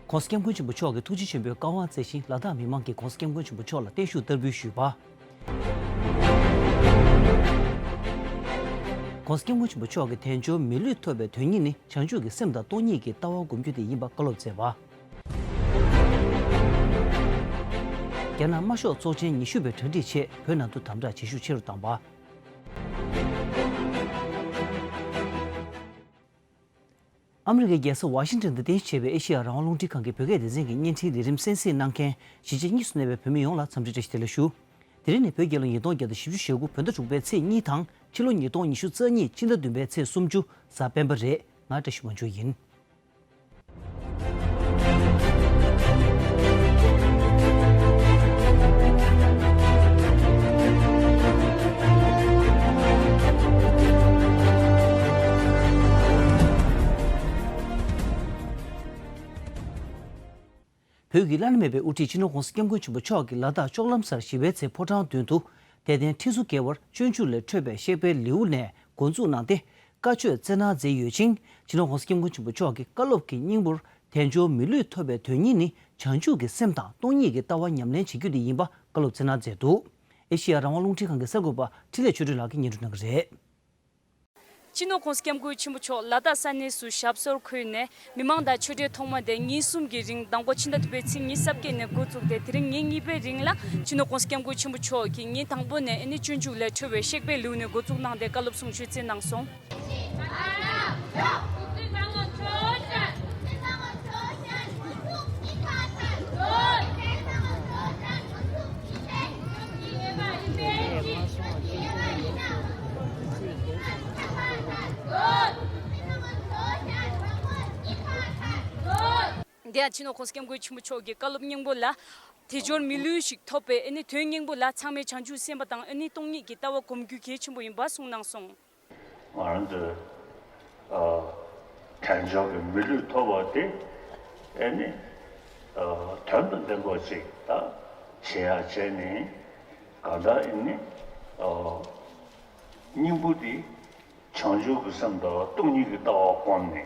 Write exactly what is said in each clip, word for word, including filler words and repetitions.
༸གོང་ས་༸སྐྱབས་མགོན་ཆེན་པོ་མཆོག་གིས་ཐུགས་རྗེ་ཆེན་པོའི་བཀའ་དབང་སྩལ་ཞིང་། ལ་དྭགས་མི་མང་གིས་༸གོང་ས་༸སྐྱབས་མགོན་ཆེན་པོ་མཆོག་ལ་བརྟན་བཞུགས་བསྟར་འབུལ་ཞུས་པ། ༸གོང་ས་༸སྐྱབས་མགོན་ཆེན་པོ་མཆོག་གིས་དལ་འབྱོར་མི་ལུས་ཐོབ་པའི་དོན་གཉེར་ནི་བྱང་ཆུབ་ཀྱི་སེམས་དང་སྟོང་ཉིད་ཀྱི་ལྟ་བ་སྒོམ་རྒྱུ་དེ་ཡིན་པ་བཀའ་སློབ་སྩལ་བ། རྒྱ་ནག་དམར་ཤོག་ཚོགས་ཆེན་ཉི་ཤུ་པའི་གྲ་སྒྲིག་ཆེད་བོད་ནང་དུ་དམ་དྲག་བྱེད་ཤུགས་ཆེ་རུ་བཏང་བ། ཨ་མི་རི་ཀའི་རྒྱལ་ས་ཝ་ཤིང་ཊོན་དུ་རྟེན་གཞི་བྱས་པའི་ཨེ་ཤེ་ཡ་རང་དབང་རླུང་འཕྲིན་ཁང་གི་བོད་སྐད་སྡེ་ཚན་གྱི་བརྙན་འཕྲིན་ལས་རིམ་གསན་གཟིགས་གནང་མཁན་གཞིས་བྱེས་གཉིས་སུ་གནས་པའི་བོད་མི་ཡོངས་ལ་འཚམས་འདྲི་བཀྲ་ཤིས་བདེ་ལེགས་ཞུ། དེ་རིང་ནི་བོད་རྒྱལ་ལོ་ཉིས་སྟོང་བརྒྱ་དང་བཞི་བཅུ་ཞེ་དགུ་བོད་ཟླ་དྲུག་པའི་ཚེས་གཉིས་དང་ཕྱི་ལོ་ཉིས་སྟོང་ཉི་ཤུ་རྩ་གཉིས་ཕྱི་ཟླ་བདུན་པའི་ཚེས་སུམ་ཅུ་གཟའ་སྤེན་པ་རེད། ང་བཀྲ་ཤིས་དབང་ཕྱུག་ཡིན། བོད་ཀྱི་བླ་ན་མེད་པའི་དབུ་ཁྲིད་སྤྱི་ནོར་༸གོང་ས་༸སྐྱབས་མགོན་ཆེན་པོ་མཆོག་གིས་ལ་དྭགས་ལྕོག་ལམ་སར་ཞི་བའི་ཚལ་ཕོ་བྲང་མདུན་དུ་དད་ལྡན་ཁྲི་ཟུར་བརྒལ་བར་སྤྱོད་འཇུག་ལས་འཕྲོས་པའི་གཤེགས་པའི་ལེའུ་ནས་འགོ་འཛུགས་གནང་སྟེ། བཀའ་ཆོས་སྩལ་གནང་མཛད་ཡོད་ཅིང་། སྤྱི་ནོར་༸གོང་ས་༸སྐྱབས་མགོན་ཆེན་པོ་མཆོག་གི་བཀའ་སློབ་ཀྱི་སྙིང་པོར་དལ་འབྱོར་མི་ལུས་ཐོབ་པའི་དོན་གཉེར་ནི་བྱང་ཆུབ་ཀྱི་སེམས་དང་སྟོང་ཉིད་ཀྱི་ལྟ་བ་ཉམས་ལེན་བྱེད་རྒྱུ་དེ་ཡིན་པ་བཀའ་སློབ་སྩལ་གནང་མཛད་འདུག་ཨེ་ཤེ་ཡ་རང་དབང་རླུང་འཕྲིན་ཁང་གི་གསར་འགོད་པ་འཕྲིན་ལས་ཆོས་སྒྲོན་ལགས་ཀྱིས་སྙན་སྒྲོན་གནང་གི་རེད། སྤྱི་ནོར་༸གོང་ས་༸སྐྱབས་མགོན་ཆེན་པོ་མཆོག་ལ་དྭགས་ས་གནས་སུ་ཞབས་སོར་འཁོད་ནས་མི་མང་དང་ཆོས་འབྲེལ་ཐོག་མ་དེ་ཉིན་གསུམ་གྱི་རིང་མདང་དགོང་ཕྱི་ཟླ་བདུན་པའི་ཚེས་ཉི་ཤུ་རྩ་བརྒྱད་ནས་འགོ་བཙུགས་ཏེ། དེ་རིང་ཉིན་གཉིས་པའི་རིང་ལ་སྤྱི་ནོར་༸གོང་ས་༸སྐྱབས་མགོན་ཆེན་པོ་མཆོག་གིས་ཉིན་དང་པོ་ནས་ཨ་ནི་སྤྱོད་འཇུག་ལས་འཕྲོས་པའི་གཤེགས་པའི་ལེའུ་ནས་འགོ་བཙུགས་གནང་སྟེ་བཀའ་སློབ་གསུང་ཆོས་སྩལ་གནང་སོང་། འདི་ཡང་སྤྱི་ནོར་༸གོང་ས་༸སྐྱབས་མགོན་ཆེན་པོ་མཆོག་གི་བཀའ་སློབ་སྙིང་པོ་ལ། དལ་འབྱོར་མི་ལུས་ཤིག་ཐོབ་པའི་ཨ་ནི་དོན་སྙིང་པོ་ལ་ཚང་མས་བྱང་ཆུབ་སེམས་དཔའ་དང་ཨ་ནི་སྟོང་ཉིད་ཀྱི་ལྟ་བ་སྒོམ་རྒྱུ་གལ་ཆེན་པོ་ཡིན་པ་གསུངས་གནང་སོང་། ང་རང་ཚོས་ཨ་དལ་འབྱོར་གྱི་མི་ལུས་ཐོབ་པ་དེ་ཨ་ནི་ཨ་དོན་དང་ལྡན་པ་ཅིག་ད་བྱེད་ཡག་བྱས་ནས། གང་ལྟར་ཨ་ནི་ཨ་སྙིང་པོ་དེ་བྱང་ཆུབ་ཀྱི་སེམས་དང་སྟོང་ཉིད་ཀྱི་ལྟ་བ་བསྒོམས་ནས།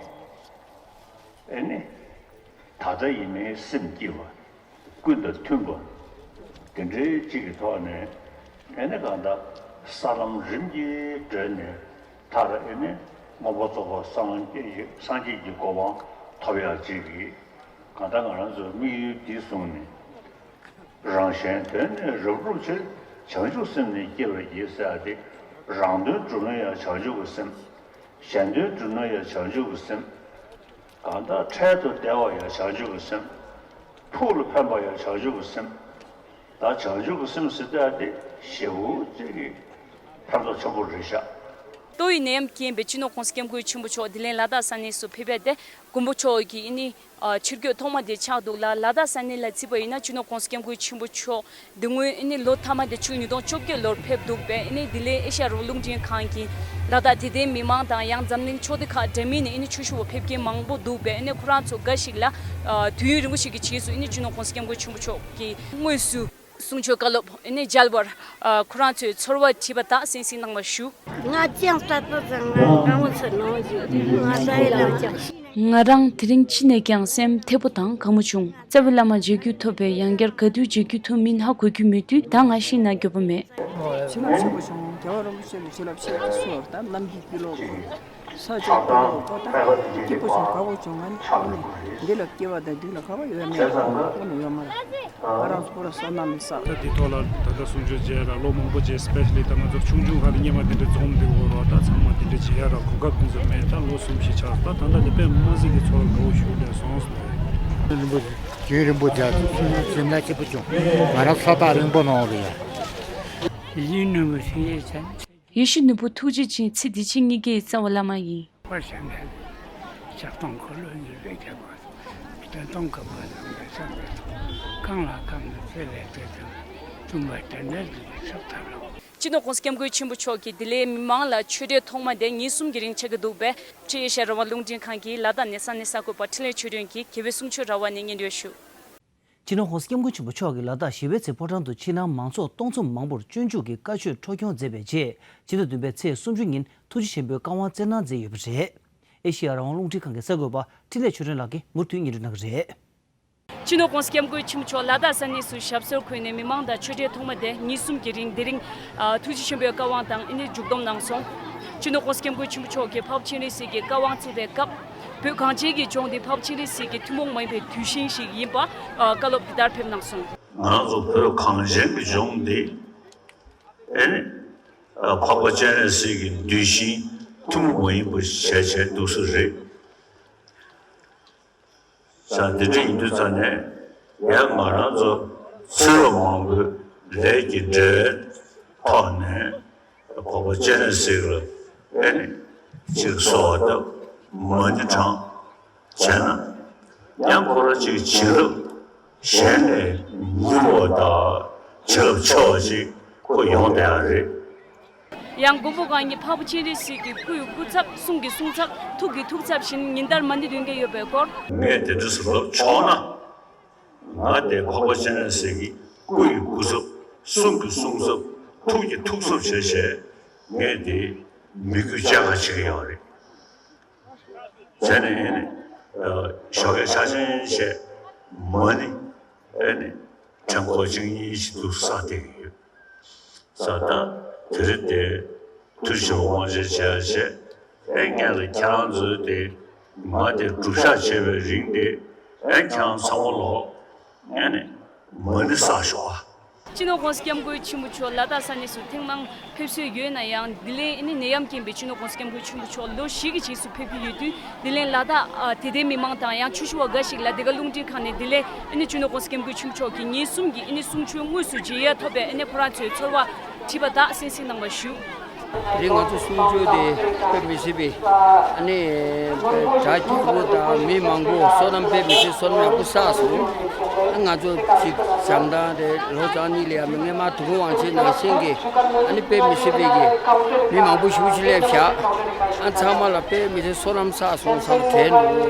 ཨེ་ནི། ད་ལྟ་ཡིན་ནའི་སེམས་སྐྱིད་པ། ཀུན་དང་མཐུན་པ། དེ་འདྲའི་གཅིག་གི་ཐོག་ནས། ཨེ་ནི་གང་ལྟར་ས་ལམ་རིམ་གྱིས་བགྲོད་ནས། མཐར་ཨེ་ནི་མངོན་པར་རྫོགས་པར་སངས་རྒྱས་ཀྱི་སངས་རྒྱས་ཀྱི་གོ་འཕང་ཐོབ་ཡག་ཅིག་གི། གང་ལྟར་ང་རང་ཚོའི་དམིགས་ཡུལ་འདི་བཟུང་ནས། རང་གཞན་དོན་ནི་རབ་བསྒྲུབ་ཕྱིར། བྱང་ཆུབ་སེམས་ནི་བསྐྱེད་པར་བགྱི་ཟེར་ཡ་དེ། རང་དོན་སྒྲུབ་ན་ཡང་བྱང་ཆུབ་ཀྱི་སེམས། གཞན་དོན་སྒྲུབ་ན་ཡང་བྱང་ཆུབ་ཀྱི་སེམས། གང་ལྟར་འཕྲལ་དུ་བདེ་བ་ཡང་བྱང་ཆུབ་ཀྱི་སེམས། ཕུགས་ལ་ཕན་པ་ཡང་བྱང་ཆུབ་ཀྱི་སེམས། ད་བྱང་ཆུབ་ཀྱི་སེམས་ཟེར་ཡ་དེ་ཞེ་པོ་ཅིག་གི་ཕན་ཐོགས་ཆེན་པོ་རེད་ཤག་ཏོག་དབྱིབས་ནད་ཡམས་རྐྱེན་པས་སྤྱི་ནོར་༸གོང་ས་༸སྐྱབས་མགོན་ཆེན་པོ་མཆོག་དེ་ལན་ལ་དྭགས་ས་གནས་སུ་ཕེབས་པ་དེ། མགོན་པོ་མཆོག་གིས་ཨ་ནི། ཨ་ཕྱིར་སྐྱོད་ཐོག་མ་དེ་ཆགས་འདུག་ལ། ལ་དྭགས་ས་གནས་ལ་བརྩིས་པ་ཡིན་ན་སྤྱི་ནོར་༸གོང་ས་༸སྐྱབས་མགོན་ཆེན་པོ་མཆོག་དེ་སྔོན་ཨ་ནི་ལོ་མཐའ་མ་དེ་ཕྱི་ལོ་ཉིས་སྟོང་བཅོ་བརྒྱད་ལོར་ཕེབས་འདུག་པས། ཨ་ནི་དེ་ལས་ཨེ་ཤ་ཡ་རང་དབང་རླུང་འཕྲིན་ཁང་གིས་ལ་དྭགས་དད་ལྡན་མི་མང་དང་ཡང་འཛམ་གླིང་ཕྱོགས་སྡེ་ཁག་འདྲ་མིན་ནས་ཨ་ནི་ཆོས་ཞུ་བ་ཕེབས་མཁན་མང་པོ་འདུག་པས། ཨ་ནི་ཁོ་རང་ཚོ་འགའ་ཞིག་ལ་ཨ་དུས་ཡུན་རིང་པོ་ཞིག་གི་རྗེས་སུ་ཨ་ནི་སྤྱི་ནོར་༸གོང་ས་༸སྐྱབས་མགོན་ཆེན་པོ་མཆོག་གིས་དངོས་སུ། གསུང་ཆོས་བཀའ་སློབ་ཨེ་ནས་མཇལ་བར་ཨ་ཁོ་རང་ཚོས་ཚོར་བ་དྲིས་པ་དག་གསན་གཟིགས་གནང་བར་ཞུ། ང་ཅང་ལྟ་ཏོ་ཙང་ང་རང་ཚོ་ནང་བཞིན་ང་ད་ཡི་ལ་ཅང་ཤེས། ང་རང་དེ་རིང་ཅི་ནས་ཀྱང་སེམས་མཐེ་བོ་དང་དགའ་མོ་བྱུང་། རྩ་བའི་བླ་མ་མཇལ་རྒྱུ་ཐོབ་པའི་ཡང་བསྐྱར་ག་དུས་མཇལ་རྒྱུ་ཐོབ་མིན་ཧ་གོ་རྒྱུ་མེད་དུས་ད་ང་ཤི་ན་འགྱོད་པ་མེད། བྱིན་རླབས་ཆེན་པོ་བྱུང་། རྒྱལ་བ་རིན་པོ་ཆེ་ལ་བྱིན་རླབས་ཆེ་གསུངས་པ་དང་ནམ་རྒྱུན་དུས་ལོག་ས་ཕྱོགས་དུས་ལོག་པོ་ད་སྐྱིད་པོ་བྱུང་། དགའ་བོ་བྱུང་། ང་ནི་འདི་ལ་སྐྱེ་བ་དང་འདི་ལ་དགའ་བ་ཡོད་མེད་ཁོ་ནི་ཡོད་མ་རེད། ང་རང་ཚོ་པོ་ར་བསོད་ནམས་མི་བསགས། ད་འདི་ཐོག་ལ་ད་ལྟ་གསུང་ཆོས་མཇལ་ཡ་ར་ལོ་མང་པོ་རྗེས་སི་པེ་ཤལ་ལི་ད་ང་ཚོ་ཆུང་ཆུང་ཁ་ལ་སྙེ་མ་དེ་འདྲ་འཛོམས་འདུག་གོ་ར། ད་ཚང་མ་དེ་འདྲ་མཇལ་ཡ་ར་གོ་སྐབས་དེ་ཚོ་མེད། ད་ལོ་གསུམ་བཞི་ཆགས། ད་ད་ལྟ་དེ་དཔེ་མི་སྲིད་ཀྱི་ཚོར་བ་དགའ་བོ་ཞུ་བསྡད་སོང་། རིན་པོ་རྒྱུན་རིང་པོ་མཇལ་ཚུལ་སེམས་ལ་སྐྱིད་པོ་བྱུང་། ང་རང་ས་ཐག་རིང་པོ་ནང་ལ་ཡ། ཡིད་ནུས་པ་ཞིག་ཡོད་ཚད། ཡེ་ཤེས་ནོར་བུ་ཐུགས་རྗེ་ཅན་ཚེ་འདི་ཕྱི་གཉིས་ཀའི་རྩ་བ་བླ་མ་ཡིན། དཔལ་སངས་རྒྱས་ལྕགས་སྡང་འཁོར་ལོ་ཡི་རིགས་ཀྱི་བར་དུ་བདེན་སྟོང་གི་བར་དུ་འགལ་ཟླ་མེད་དོ། གང་ལ་གང་འདུལ་ཚེ་ལས་འདས་དང་། བཙུན་པ་དེ་འདྲ་འདུལ་བའི་ཕྱོགས་མཐར་ལོངས། སྤྱི་ནོར་༸གོང་ས་༸སྐྱབས་མགོན་ཆེན་པོ་མཆོག་གིས་དེ་ལས་མི་མང་ལ་ཆོས་འབྲེལ་ཐོག་མ་དེ་ཉིན་གསུམ་གྱི་རིང་ཆགས་ཀྱི་འདུག་པས། ཕྱི་ཨེ་ཤ་ཡ་རང་དབང་རླུང་འཕྲིན་ཁང་གིས་ལ་དྭགས་ནས་ས་གནས་གསར་འགོད་པ་འཕྲིན་ལས་ཆོས་སྒྲོན་གྱིས་དགེ་བའི་གསུང་ཆོས་ར་བ་ནས་སྙན་སྒྲོན་ཞུ། སྤྱི་ནོར་༸གོང་ས་༸སྐྱབས་མགོན་ཆེན་པོ་མཆོག་གིས་ལ་དྭགས་ཞི་བའི་ཚལ་ཕོ་བྲང་དུ་ཕྱི་ནང་མང་ཚོགས་སྟོང་ཚོ་མང་པོར་སྤྱོད་འཇུག་གི་བཀའ་ཆོས་འཕྲོ་སྐྱོང་མཛད་པའི་རྗེས། ཕྱི་ཟླ་བདུན་པའི་ཚེས་སུམ་ཅུ་ཉིན་ཐུགས་རྗེ་ཆེན་པོའི་བཀའ་དབང་སྩལ་གནང་མཛད་ཡོད་པ་རེད། ཨེ་ཤེ་ཡ་རང་དབང་རླུང་འཕྲིན་ཁང་གི་གསར་འགོད་པ་འཕྲིན་ལས་ཆོས་སྒྲོན་ལགས་ཀྱིས་མུ་མཐུད་སྙན་སྒྲོན་གནང་གི་རེད། སྤྱི་ནོར་༸གོང་ས་༸སྐྱབས་མགོན་ཆེན་པོ་མཆོག་ལ་དྭགས་ས་གནས་སུ་ཞབས་སོར་འཁོད་ནས་མི་མང་དང་ཆོས་འབྲེལ་ཐོག་མ་དེ་ཉིན་གསུམ་གྱི་རིང་དེ་རིང་ཨ་ཐུགས་རྗེ་ཆེན་པོའི་བཀའ་དབང་དང་ཨ་ནི་མཇུག་བསྡོམས་གནང་སོང་། སྤྱི་ནོར་༸གོང་ས་༸སྐྱབས་མགོན་ཆེན་པོ་མཆོག་གིས་འཕགས་པ་སྤྱན་རས་གཟིགས་ཀྱི་བཀའ་དབང་སྩལ་བའི་སྐབས། བོད་གངས་ཅན་གྱི་ལྗོངས་འདི་འཕགས་པ་སྤྱན་རས་གཟིགས་ཀྱི་ཐུན་མོང་མ་ཡིན་པའི་གདུལ་ཞིང་ཞིག་ཡིན་པ་ཨ་བཀའ་སློབ་དེ་ལྟར་ཕེབས་གནང་སོང་། ང་རང་ཚོ་བོད་གངས་ཅན་གྱི་ལྗོངས་འདི་ཨེ་ནི་ཨ་འཕགས་པ་སྤྱན་རས་གཟིགས་ཀྱི་གདུལ་ཞིང་ཐུན་མོང་མ་ཡིན་པ་བྱས་བྱས་འདུག་ས་རེད། ས་འདི་འདྲ་ཡིན་དུས་ཙ་ནས་ཡང་ང་རང་ཚོ་ཚེ་རབས་མང་པོའི་ལས་ཀྱི་འབྲས་བུའི་ཐོག་ནས་འཕགས་པ་སྤྱན་རས་གཟིགས་ལ་ཨེ་ནི་ཅིག་གསོལ་བ་བཏབ། མ་ཎི་བགྲངས་བྱས་ན་ཡང་ཁོ་རང་ཅིག་བྱིན་རླབས་གཞན་ལས་ཉུང་བ་དང་བྱིན་རླབས་ཆེ་བ་ཅིག་ཁོ་ཡོང་བསྡད་ཡ་རེད། ཡང་མགོན་པོ་གང་ཉིད་འཕགས་པ་སྤྱན་རས་གཟིགས་ཀྱི་སྐུ་ཡི་སྐུ་ཚབ། གསུང་གི་གསུང་ཚབ། ཐུགས་ཀྱི་ཐུགས་ཚབ་བཞིན་ཉིན་ལྟར་མ་ཎི་འདོན་གྱི་ཡོད་པའི་སྐོར། ངས་དེ་འདྲ་ཟེར་ལབ་ཆོག་ན། ང་དེ་འཕགས་པ་སྤྱན་རས་གཟིགས་ཀྱི་སྐུ་ཡི་སྐུ་ཚབ། གསུང་གི་གསུང་ཚབ། ཐུགས་ཀྱི་ཐུགས་ཚབ་བྱས་བྱས་ངས་དེ་མི་རྒྱུད་བཅའ་ག་བྱེད་ཀྱི་ཡོད་རེད། བྱས་ནས་ཨེ་ནི་ཞོགས་ཀས་ཆ་ཆེན་བྱས་མ་ཎི་ཨེ་ནི་ཕྲེང་སྐོར་གཅིག་གཉིས་ཤིག་ཏུ་བསགས་བསྡད་ཀྱི་ཡོད། ས་ད་དེ་རིང་དེ་དུས་ཆེན་དབང་ཆེན་བྱས་བྱས་ཨེ་ངས་ལ་ཁྱེད་རང་ཚོའི་དེ་མ་དེ་སྒྲུབ་ཞག་བྱས་པའི་རིང་དེ་ཨེ་ཁྱེད་རང་ཚང་མ་ལོག་ཨེ་ནི་མ་ཎི་བསགས་ཤོག་ཨ། སྤྱི་ནོར་༸གོང་ས་༸སྐྱབས་མགོན་ཆེན་པོ་མཆོག་ལ་དྭགས་ས་གནས་སུ་ཐེངས་མང་ཕེབས་སྲོལ་ཡོད་ན་ཡང་འདི་ལན་ཨེ་ནི་ནད་ཡམས་རྐྱེན་པས་སྤྱི་ནོར་༸གོང་ས་༸སྐྱབས་མགོན་ཆེན་པོ་མཆོག་ལོ་བཞི་གི་རྗེས་སུ་ཕེབས་ཀྱི་ཡོད་དུས། དེ་ལན་ལ་དྭགས་ཨ་དད་ལྡན་མི་མང་དང་ཡང་ཆོས་ཞུ་བ་འགའ་ཞིག་ལ་འདི་ག་རླུང་འཕྲིན་ཁང་ནས་དེ་ལན་ཨ་ནི་སྤྱི་ནོར་༸གོང་ས་༸སྐྱབས་མགོན་ཆེན་པོ་མཆོག་གི་ཉིན་གསུམ་གྱི་ཨ་ནི་གསུང་ཆོས་དངོས་སུ་མཇལ་ཡ་ཐོབ་པའི་ཨ་ནི་ཁོ་རང་ཚོའི་ཚོར་བ་དྲིས་པ་དག་གསན་གཟིགས་གནང་བ་ཞུ། དེ་རིང་ང་ཚོ་གསུང་ཆོས་དེ་དཔེ་མི་སྲིད་པའི་ཨ་ནི་གྲ་རྒྱས་པོ་དང་མི་མང་པོ་བསོད་ནམས་དཔེ་མི་སྲིད་བསོད་ནམས་ཡག་པོ་བསགས་སོང་། ང་ཚོ་གཅིག་བྱང་ཐང་དེ་ལོ་གྲངས་གཉིས་ལ་ཡ་མི་སྔས་མ་དུ་གུང་དབང་ཆེན་ནང་བཞིན་གྱི་ཨ་ནི་དཔེ་མི་སྲིད་པའི་གི་མི་མང་པོ་ཞེ་པོ་ཅིག་སླེབས་བཞག་ཨ་ཚང་མ་ལ་དཔེ་མི་སྲིད་བསོད་ནམས་བསགས་སོང་བསམ་དྲན་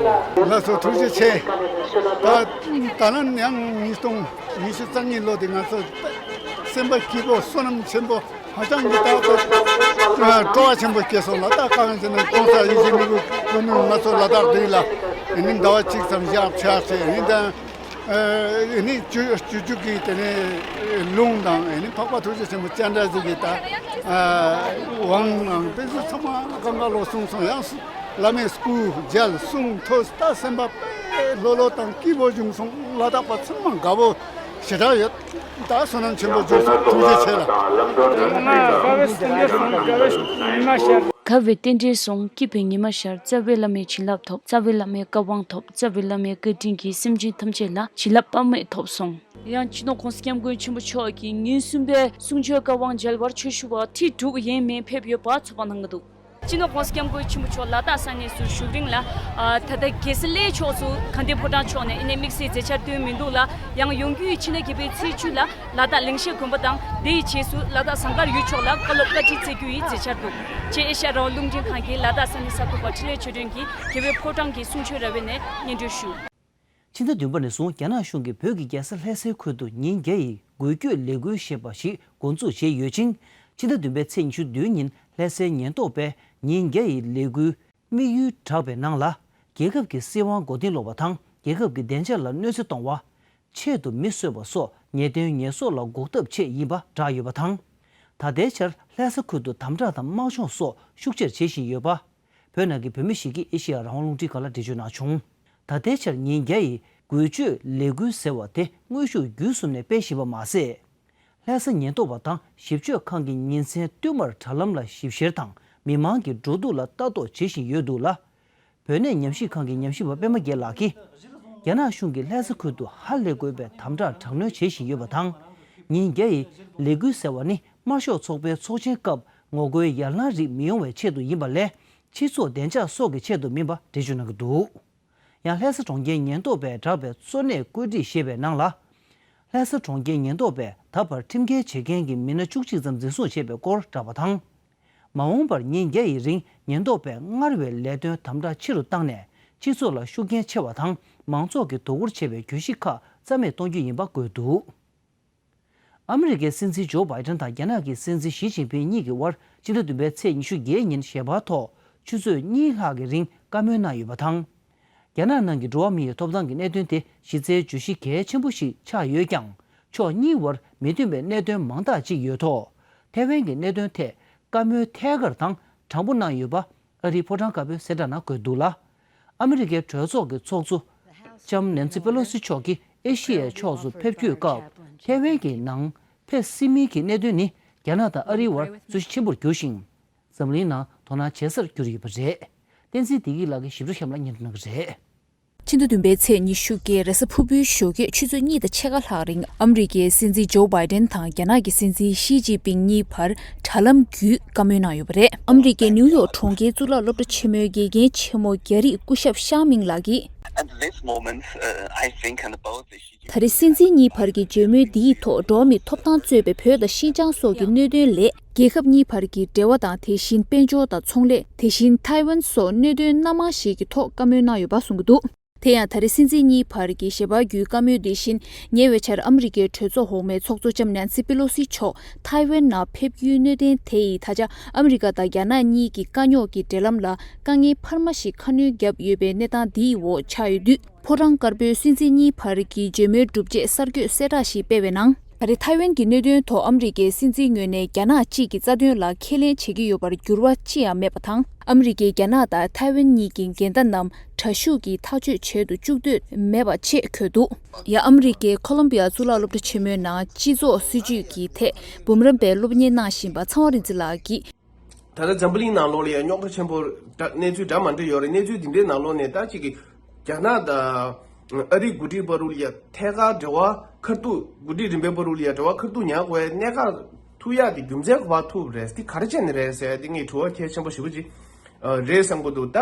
འདུག་ལགས་སོ། ཐུགས་རྗེ་ཆེ། ད་ད་ལན་ཡང་ཉིས་སྟོང་ཉི་ཤུ་རྩ་གཉིས་ལོ་དེ་ང་ཚོ་སེམས་པ་སྐྱིད་པོ་བསོད་ནམས་ཆེན་པོ་ཧ་ཅང་གི་ད་ད་སྤྲོ་བ་ཆེན་པོ་སྐྱེས་སོང་ལ། ད་གང་ཡིན་ཟེར་ན་༸གོང་ས་ཡིད་བཞིན་ནོར་བུ་སྐུ་ཕྲེང་ང་ཚོ་ལ་དྭགས་འདི་ལ་ཨེ་ནི་ཟླ་བ་གཅིག་ཙམ་བཞག་ཕྱག་བྱས་ཨེ་ནི་ད་ཨེ་ནི་སྤྱོད་སྤྱོད་འཇུག་གི་དེ་ནས་ལུང་དང་ཨེ་ནི་འཕགས་པ་ཐུགས་རྗེ་ཆེན་པོ་སྤྱན་རས་གཟིགས་ཀྱི་ད་དབང་དང་དཔེ་ཚོ་ཚང་མ་གང་ག་ལོ་གསུངས་སོང་། ཡང་བླ་མའི་སྐུ་མཇལ་གསུང་ཐོས་ད་སེམས་པ་དཔེ་ལྷོད་ལྷོད་དང་སྐྱིད་པོ་བྱུང་སོང་། ལ་དྭགས་པ་ཚང་མ་དགའ་པོ་ཞེ་དྲག་ཡོད། ད་བསོད་ནམས་ཆེན་པོ་བྱུང་སོང་། ཐུགས་རྗེ་ཆེ་ལ། དགའ་བའི་རྟེན་འབྲེལ་སོང་། སྐྱིད་པའི་ཉི་མ་ཤར། རྩ་བའི་བླ་མའི་བྱིན་རླབས་ཐོབ། རྩ་བའི་བླ་མའི་བཀའ་དབང་ཐོབ། རྩ་བའི་བླ་མའི་བཀའ་དྲིན་གྱིས་སེམས་ཅན་ཐམས་ཅད་ལ་བྱིན་རླབས་དཔག་མེད་ཐོབ་སོང་། ཡང་སྤྱི་ནོར་༸གོང་ས་༸སྐྱབས་མགོན་ཆེན་པོ་མཆོག་གིས་ཉིན་གསུམ་པའི་གསུང་ཆོས་བཀའ་དབང་མཇལ་བར་ཆོས་ཞུ་བ་ཁྲི་དྲུག་ཡས་མས་ཕེབས་ཡོད་པ་ཚོགས་པ་གནང་གི་འདུག་སྤྱི་ནོར་༸གོང་ས་༸སྐྱབས་མགོན་ཆེན་པོ་མཆོག་ལ་དྭགས་ས་གནས་སུ་བཞུགས་རིང་ལ། ཨ་ད་ལྟ་རྒྱལ་སྲས་སླེ་ཕྱོགས་སུ་དགའ་ལྡན་ཕོ་བྲང་ཕྱོགས་ནས་ཨ་ནི་དམིགས་བསལ་མཛད་འཆར་བཏོན་མི་འདུག་ལ། ཡང་ཡོང་རྒྱུ་ཡི་ཕྱི་ཟླ་བརྒྱད་པའི་ཚེས་བཅུ་ལ་ལ་དྭགས་ལེགས་བཤད་དགོན་པ་དང་དེའི་རྗེས་སུ་ལ་དྭགས་ཟངས་དཀར་ཡུལ་ཕྱོགས་ལ་བཀའ་སློབ་བཀའ་ཁྲིད་སྩལ་རྒྱུ་ཡི་མཛད་འཆར་འདུག་ཅེས་ཨེ་ཤ་ཡ་རང་དབང་རླུང་འཕྲིན་ཁང་གིས་ལ་དྭགས་ས་གནས་གསར་འགོད་པ་འཕྲིན་ལས་ཆོས་སྒྲོན་གྱིས་རྒྱལ་བའི་ཕོ་བྲང་གི་གསུང་ཆོས་ར་བའི་ནས་སྙན་སྒྲོན་ཞུ། ཕྱི་ཟླ་བདུན་པ་ནས་བཟུང་རྒྱ་ནག་གཞུང་གིས་བོད་ཀྱི་རྒྱལ་ས་ལྷ་སའི་ཁུལ་དུ་ཉིན་བརྒྱ་ཡི་འགུལ་སྐྱོད་ལས་འགུལ་ཞེས་པ་ཞིག་འགོ་འཛུགས་བྱས་ཡོད་ཅིང་། ཕྱི་ཟླ་བདུན་པའི་ཚེས་ཉི་ཤུ་བདུན་ཉིན་ལྷ་སའི་ཉེན་རྟོག་པས་ཉིན་བརྒྱ་ཡི་ལས་འགུལ་དམིགས་ཡུལ་བསྒྲགས་པའི་ནང་ལ། རྒྱལ་ཁབ་ཀྱི་སྲིད་དབང་མགོ་རྟིང་སློག་པ་དང་རྒྱལ་ཁབ་ཀྱི་བདེ་འཇགས་ལ་གནོད་འཚེ་གཏོང་བ། ཆེད་དུ་མི་གསོད་པ་སོགས་ཉེས་དོན་ཉེས་གསོག་ལ་འགོག་ཐབས་ཆེད་ཡིན་པ་བསྒྲགས་ཡོད་པ་དང་། ད་ལྟའི་ཆར་ལྷ་ས་ཁུལ་དུ་དམ་དྲག་དང་དམག་སྦྱོང་སོགས་ཤུགས་ཆེར་བྱེད་བཞིན་ཡོད་པ། བོད་ནང་གི་བོད་མི་ཞིག་གིས་ཨེ་ཤེ་ཡ་རང་དབང་རླུང་འཕྲིན་ཁང་ལ་འགྲེལ་བརྗོད་གནང་བྱུང་། ད་ལྟའི་ཆར་ཉིན་བརྒྱ་ཡི་འགུལ་སྐྱོད་ལས་འགུལ་ཟེར་བ་དེ་དངོས་ཤུགས་བརྒྱུད་གསུམ་ནས་སྤེལ་བཞིན་པ་མ་ཟད། ལྷ་ས་ཉེན་རྟོག་པ་དང་ཞིབ་དཔྱོད་ཁང་གི་ཉིན་མཚན་བསྟུད་མར་དྲ་ལམ་ལ་ཞིབ་བཤེར་དང་མི་མང་གི་འགྲོ་འདུག་ལ་ལྟ་རྟོག་བྱེད་བཞིན་ཡོད་འདུག་ལ། བོད་གནས་ཉམས་ཞིབ་ཁང་གི་ཉམས་ཞིབ་པ་པད་མ་རྒྱལ་ལགས་ཀྱིས། རྒྱ་ནག་གཞུང་གིས་ལྷ་ས་ཁུལ་དུ་ཧ་ལས་དགོས་པའི་དམ་དྲག་དྲག་གནོན་བྱེད་བཞིན་ཡོད་པ་དང་། ཉིན་བརྒྱ་ཡི་ལས་འགུལ་ཟེར་བ་ནི་དམར་ཤོག་ཚོགས་པའི་ཚོགས་ཆེན་སྐབས་ངོ་རྒོལ་ཡར་ལངས་རིགས་མི་ཡོང་བའི་ཆེད་དུ་ཡིན་པ་ལས། སྤྱི་ཚོགས་བདེ་འཇགས་སོགས་ཀྱི་ཆེད་དུ་མིན་པ་འགྲེལ་བརྗོད་གནང་གི་འདུག་ཡང་ལྷ་ས་གྲོང་ཁྱེར་ཉེན་རྟོག་པས་བསྒྲགས་པའི་གཙོ་གནད་བཀོད་སྒྲིག་ཞེས་པའི་ནང་ལ། ལྷ་ས་གྲོང་ཁྱེར་ཉེན་རྟོག་པས་ད་བར་ཁྲིམས་འགལ་བྱེད་མཁན་གྱི་མི་སྣ་བཅུ་གཅིག་ཙམ་འཛིན་བཟུང་བྱས་པའི་སྐོར་བསྒྲགས་པ་དང་། མ་འོངས་པར་ཉིན་བརྒྱ་ཡི་རིང་ཉེན་རྟོག་པས་སྔར་བས་ལས་དོན་དམ་དྲག་ཆེ་རུ་བཏང་ནས་སྤྱི་ཚོགས་ལ་ཤུགས་རྐྱེན་ཆེ་བ་དང་མང་ཚོགས་ཀྱིས་དོ་ཁུར་བྱེད་པའི་གྱོད་གཞི་ཁག་རྩ་མེད་གཏོང་རྒྱུ་ཡིན་པ་བཀོད་འདུག་ཨ་མི་རི་ཀའི་སྲིད་འཛིན་ཇོ་བྷའི་ཏན་དང་རྒྱ་ནག་གི་སྲིད་འཛིན་ཞི་ཅིན་ཕིན་གཉིས་ཀྱི་དབར་ཕྱི་ཟླ་བདུན་པའི་ཚེས་ཉི་ཤུ་བརྒྱད་ཉིན་ཞལ་པར་ཐོག་ཆུ་ཚོད་གཉིས་ལྷག་གི་རིང་བཀའ་མོལ་གནང་ཡོད་པ་དང་། རྒྱ་ནག་ནང་གི་འགྲོ་བ་མིའི་ཐོབ་ཐང་གི་གནད་དོན་དེ་གཞི་རྩའི་བརྗོད་གཞི་གལ་ཆེན་པོ་ཞིག་ཆགས་ཡོད་ཀྱང་། ཕྱོགས་གཉིས་བར་མི་མཐུན་པའི་གནད་དོན་མང་དག་ཅིག་ཡོད་ཐོག་ཐའེ་ཝན་གྱི་གནད་དོན་ཐད་བཀའ་མོལ་ཐད་ཀར་དང་དྲང་པོ་གནང་ཡོད་པ་ཨ་རིའི་ཕོ་བྲང་དཀར་པོའི་གསལ་བསྒྲགས་ནང་འཁོད་འདུག་ལ། ཨ་མི་རི་ཀའི་གྲོས་ཚོགས་ཀྱི་ཚོགས་གཙོ་ལྕམ་ནན་སི་པེ་ལོ་སི་མཆོག་གིས་ཨེ་ཤི་ཡའི་ཕྱོགས་སུ་ཕེབས་སྐྱོད་སྐབས་ཐའེ་ཝན་གྱི་ནང་ཕེབས་སྲིད་མིན་གྱི་གནད་དོན་ནི་རྒྱ་ནག་དང་ཨ་རིའི་བར་རྩོད་གཞི་ཆེན་པོར་གྱུར་ཞིང་། འཛམ་གླིང་ནང་དོ་སྣང་བྱེད་སར་གྱུར་ཡོད་པ་རེད། བསྟན་འཛིན་བདེ་སྐྱིད་ལགས་ཀྱིས་ཞིབ་ཕྲ་གཤམ་ལ་སྙན་སྒྲོན་གནང་གི་རེད། ཕྱི་ཟླ་བདུན་པའི་ཚེས་ཉི་ཤུ་གི་རེས་གཟའ་ཕུར་བུའི་ཞོགས་ཀས་ཆུ་ཚོད་གཉིས་དང་ཕྱེད་ཀ་ལྷག་རིང་ཨ་མི་རི་ཀའི་སྲིད་འཛིན་ཇོ་བྷའི་ཌེན་དང་རྒྱ་ནག་གི་སྲིད་འཛིན་ཞི་ཅིན་ཕིང་གཉིས་བར་དྲ་ལམ་བརྒྱུད་བཀའ་མོལ་གནང་ཡོད་པ་རེད། ཨ་མི་རི་ཀའི་ནིའུ་ཡོག་གྲོང་ཁྱེར་གཙུག་ལག་སློབ་གྲྭ་ཆེན་མོའི་དགེ་རྒན་ཆེན་མོ་རྒྱ་རིགས་སྐུ་ཞབས་ཤའོ་མིང་ལགས་ཀྱིས། At this moment, uh, I think and about the Xi ད་རེས་སྲིད་འཛིན་གཉིས་བར་གྱི་བརྗོད་མོལ་འདིའི་ཐོག་འགྲོ་བ་མིའི་ཐོབ་ཐང་གཙོས་པའི་བོད་དང་ཤིན་ཅང་སོགས་ཀྱི་གནད་དོན་ལས། རྒྱལ་ཁབ་གཉིས་བར་གྱི་འབྲེལ་བ་དང་། དེ་བཞིན་དཔལ་འབྱོར་དང་ཚོང་ལས། དེ་བཞིན་ཐའེ་ཝན་སོགས་གནད་དོན་སྣ་མང་ཞིག་གི་ཐོག་བཀའ་མོལ་གནང་ཡོད་པ་གསུངས་ཀྱི་འདུག་དེ་ཡང་ད་རེས་སྲིད་འཛིན་གཉིས་བར་གྱི་ཞལ་པར་བརྒྱུད་བཀའ་མོལ་འདི་བཞིན། ཉེ་བའི་ཆར་ཨ་མི་རི་ཀའི་གྲོས་ཚོགས་འོག་མའི་ཚོགས་གཙོ་ལྕམ་ནན་སི་པེ་ལོ་སི་མཆོག་ཐའེ་ཝན་ནང་ཕེབས་རྒྱུའི་གནད་དོན་དེ་ཡིས་ད་ཆ་ཨ་མི་རི་ཀ་དང་རྒྱ་ནག་གཉིས་ཀྱི་དཀའ་རྙོག་གི་འབྲེལ་ལམ་ལ་དཀའ་ངལ་འཕར་མ་ཞིག་ཁ་སྣོན་བརྒྱབ་ཡོད་པའི་གནས་སྟངས་འདིའི་འོག་ཆགས་ཡོད་དུས། ཕོ་བྲང་དཀར་པོའི་སྲིད་འཛིན་གཉིས་བར་གྱི་བརྗེ་མོལ་གྲུབ་རྗེས་གསར་འགོད་གསལ་བསྒྲགས་ཤིག་སྤེལ་བའི་ནང་། ད་རེས་ཐའེ་ཝན་གྱི་གནད་དོན་ཐོག་ཨ་མི་རི་ཀའི་སྲིད་འཛིན་ངོས་ནས་རྒྱ་ནག་གཅིག་གི་རྩ་དོན་ལ་ཁས་ལེན་བྱེད་ཀྱི་ཡོད་པར་འགྱུར་བ་ཅི་ཡང་མེད་པ་དང་། ཨ་མི་རི་ཀས་རྒྱ་ནག་དང་ཐའེ་ཝན་གཉིས་ཀྱི་འགལ་ཟླ་རྣམས་དྲག་ཤུགས་ཀྱིས་ཐག་གཅོད་བྱེད་དུ་བཅུག་འདོད་མེད་པ་ཆེད་འཁོད་འདུག་ཡང་ཨ་མི་རི་ཀའི་ཁོ་ལོམ་བི་ཡ་གཙུག་ལག་སློབ་གྲྭ་ཆེན་མོའི་ནང་སྤྱི་ཚོགས་སྲིད་ཇུས་ཀྱི་ཐད་འབུམ་རམས་པའི་སློབ་གཉེར་གནང་བཞིན་པ་ཚངས་དབང་རིག་འཛིན་ལགས་ཀྱིས། ད་ལྟ་འཛམ་བུ་གླིང་ནང་ལོགས་ལ་ཡང་རྙོག་དྲ་ཆེན་པོ་འདྲ་གནས་ཚུལ་འདྲ་མ་འདྲ་ཡོད་རེད། གནས་ཚུལ་འདི་འདྲའི་ནང་ལོགས་ནས་ད་ཅིག་གི་རྒྱ་ནག་དང་ཨ་རིའི་འགོ་ཁྲིད་བར་དུ་ལ་ཡང་ཐད་ཀར་འབྲེལ་བ་ཁ་ཐུག་འགོ་ཁྲིད་རིམ་པའི་བར་དུ་ལ་ཡང་འབྲེལ་བ་ཁ་ཐུག་ཉར་དགོས་ཡ་གནད་འགག་ཐུག་ཡ་དེ་རྒྱུ་མཚན་ག་པར་ཐུག་རེད། དེ་ག་རེ་བྱས་ནས་རེད་ཟེར་ཡ་དེ་ངས་དྲི་བ་གལ་ཆེན་པོ་ཞེ་པོ་ཅིག་རེད་བསམ་གི་འདུག་ད་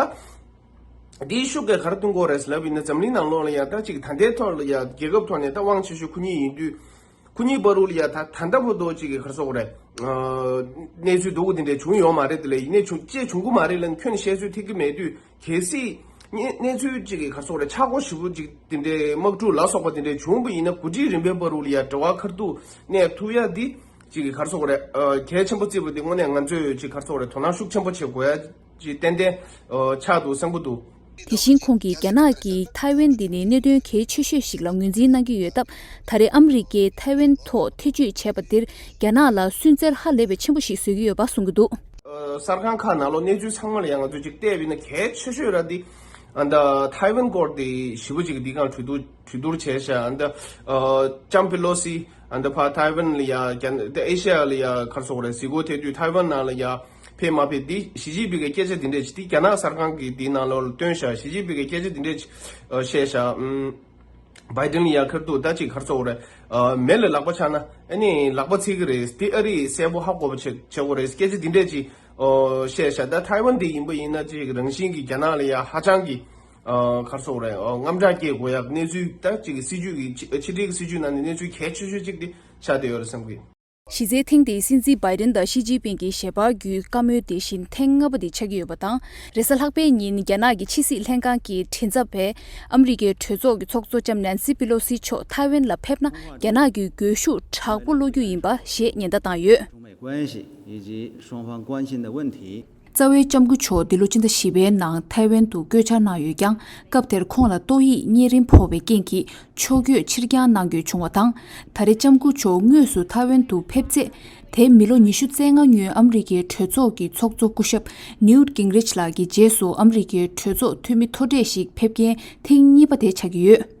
དེའི་ཤུགས་ཀྱིས་ག་རེ་སྟོན་གྱི་ཡོད་རེད་ལབ་ཡིན་ན། འཛམ་གླིང་ནང་ལོགས་ལ་ཡང་ད་ཅིག་ད་ལྟའི་ཐོག་ལ་ཡང་རྒྱལ་ཁབ་ཐོག་ནས་ད་དབང་ཆེ་ཤོས་ཁོ་གཉིས་ཡིན་དུས། ཁོ་གཉིས་བར་དུ་ལ་ཡ་ད་ད་ལྟ་བར་དུ་ཅིག་གི་ག་རེ་ཟེར་དགོས་རེད། ཨ་གནས་ཚུལ་སྡུག་པོ་དེ་འདྲ་བྱུང་ཡོད་མ་རེད། དེ་ལ་ཡིན་ནའི་བྱུང་ཅེས་བྱུང་གི་མ་རེད་ལབ་ནས་ཁྱོན་ནས་བཤད་ཚོད་ཐིག་གི་མེད་དུས། གལ་སྲིད་གནས་གནས་ཚུལ་ཅིག་གི་ག་རེ་ཟེར་དགོས་རེད། ཆག་སྒོ་ཞེ་པོ་ཅིག་དེ་འདྲའི་དམག་འཁྲུག་ལ་སོགས་པ་དེ་འདྲ་བྱུང་བ་ཡིན་ན། འགོ་ཁྲིད་རིམ་པའི་བར་དུ་ལ་ཡ་འབྲེལ་བ་ཁ་ཐུག་གནས་ཐུབ་ཡ་འདི་ཅིག་གི་ག་རེ་ཟེར་དགོས་རེད། ཨ་གལ་ཆེན་པོ་བརྩིས་པ་འདི་དངོས་གནས་ང་ཚོས་ཅིག་ག་རེ་ཟེར་དགོས་རེད། དོ་སྣང་ཤུགས་ཆེན་པོ་བྱེད་དགོས་ཡ་ཅིག་ཏན་ཏན་ཨ་ཆགས་འདུག་བསམ་གི་འདུག་དེ་བཞིན་ཁོང་གིས་རྒྱ་ནག་གིས་ཐའེ་ཝན་འདི་ནི་གནད་དོན་གལ་ཆེ་ཤོས་ཤིག་ལ་ངོས་འཛིན་གནང་གི་ཡོད་སྟབས། ད་རེས་ཨ་མི་རི་ཀས་ཐའེ་ཝན་ཐོག་ཐེ་ཇུས་བྱས་པ་འདིར་རྒྱ་ནག་ལ་སུན་གཙེར་ཧ་ལས་པའི་ཆེན་པོ་ཞིག་བཟོ་གི་ཡོད་པ་གསུང་གི་འདུག་ཨ་གསར་ཁང་ཁག་ནང་ལོགས་གནས་ཚུལ་ཚང་མ་ལ་ཡང་ང་ཚོས་ཅིག་བལྟས་པ་ཡིན་ན། གལ་ཆེ་ཤོས་ར་འདི་ཨ་ད་ཐའེ་ཝན་སྐོར་དེ་ཞེ་པོ་ཅིག་འདི་སྒང་གྲོས་བསྡུར་གྲོས་བསྡུར་བྱས་ཤག་ཨ་ད་ཨ་ལྕམ་པེ་ལོ་སི་ཨ་ད་ཕར་ཐའེ་ཝན་ལ་ཡ་རྒྱ་ད་ཨེ་ཤ་ཡ་ལ་ཡ་ག་རེ་ཟེར་དགོས་རེད། གཟིགས་སྐོར་ཐེབས་དུས་ཐའེ་ཝན་ནང་ལ་ཡ་ཕེབས་མ་ཕེབས་འདི་ཞི་ཅིན་ཕིང་གིས་སྐད་ཆ་འདི་འདྲས་ཅིག་འདི་རྒྱ་ནག་གསར་ཁང་གིས་འདི་ནང་ལོགས་ལ་བཏོན་ཤག་ཞི་ཅིན་ཕིང་གིས་སྐད་ཆ་འདི་འདྲས་ཅིག་ཨ་བཤད་ཤག་ཨུམ། བྷའི་ཌེན་ལ་ཡ་ཁ་ཐུག་ད་ཅིག་ག་རེ་ཟེར་དགོས་རེད། ཨ་མེ་ལ་ལག་པ་འཆང་ན་ཨ་ནི་ལག་པ་ཚིག་གི་རེད། འདི་ཨ་རིས་གསལ་པོ་ཧ་གོ་བ་བྱེད་བྱེད་དགོས་རེད། སྐད་ཆ་འདི་འདྲས་ཅིག་ཨོ་བཤད་ཤག་ད་ཐའེ་ཝན་འདི་ཡིན་པ་ཡིན་ན་ཅིག་རང་བཞིན་གྱིས་རྒྱ་ནག་ལ་ཡ་ཧ་ཅང་གི་ཨ་ག་རེ་ཟེར་དགོས་རེད། ཨོ་དངངས་སྐྲག་སྐྱེ་དགོས་ཡ་གནས་ཚུལ། ད་ཅིག་གི་སྲིད་ཇུས་ཀྱི་ཕྱི་ཕྱི་འབྲེལ་གྱི་སྲིད་ཇུས་ནང་ནས་གནས་ཚུལ་གལ་ཆེ་ཤོས་ཅིག་འདི་ཆགས་བསྡད་ཡོད་རེད་བསམ་གི། གཞི་རྩའི་ཐེངས་འདིའི་སྲིད་འཛིན་བྷའི་ཌེན་དང་ཞི་ཅིན་ཕིང་གི་ཞལ་པར་བརྒྱུད་བཀའ་མོལ་དེ་བཞིན་ཐེངས་ལྔ་པ་དེ་ཆགས་ཀྱི་ཡོད་པ་དང་། རེས་གཟའ་ལྷག་པའི་ཉིན་རྒྱ་ནག་གི་ཕྱི་སྲིད་ལྷན་ཁང་གི་མགྲིན་ཚབ་པས་ཨ་མི་རི་ཀའི་གྲོས་ཚོགས་ཀྱི་ཚོགས་གཙོ་ལྕམ་ནན་སི་པེ་ལོ་སི་མཆོག་ཐའེ་ཝན་ལ་ཕེབས་ན་རྒྱ་ནག་གི་འགོད་ཤུགས་དྲག་པོ་སློག་རྒྱུ་ཡིན་པ་ཞེས་ཉེན་བརྡ་བཏང་ཡོད། 关系以及双方关心的问题。 རྩ་བའི་ལྕམ་སྐུ་མཆོག་འདི་ལོ་ཕྱི་ཟླ་བཞི་པའི་ནང་ཐའེ་ཝན་དུ་བསྐོ་བཞག་གནང་ཡོད་ཀྱང་། སྐབས་དེར་ཁོང་ལ་ཏོག་དབྱིབས་གཉན་རིམས་ཕོག་པའི་རྐྱེན་གྱིས་ཕྱོགས་བསྐྱོད་ཕྱིར་འགྱངས་གནང་དགོས་བྱུང་བ་དང་། ད་རེས་ལྕམ་སྐུ་མཆོག་དངོས་སུ་ཐའེ་ཝན་དུ་ཕེབས་ཚེ། དེ་མི་ལོ་ཉི་ཤུ་རྩ་ལྔ་སྔོན་ཨ་མི་རི་ཀའི་གྲོས་ཚོགས་ཀྱི་ཚོགས་གཙོ་སྐུ་ཞབས་ནིའུ་ཏི་གིང་རིཆ་ལགས་ཀྱི་རྗེས་སུ་ཨ་མི་རི་ཀའི་གྲོས་ཚོགས་འཐུས་མི་མཐོ་གྲས་ཤིག་ཕེབས་མཁན་ཐེངས་གཉིས་པ་དེ་ཆགས་ཀྱི་ཡོད།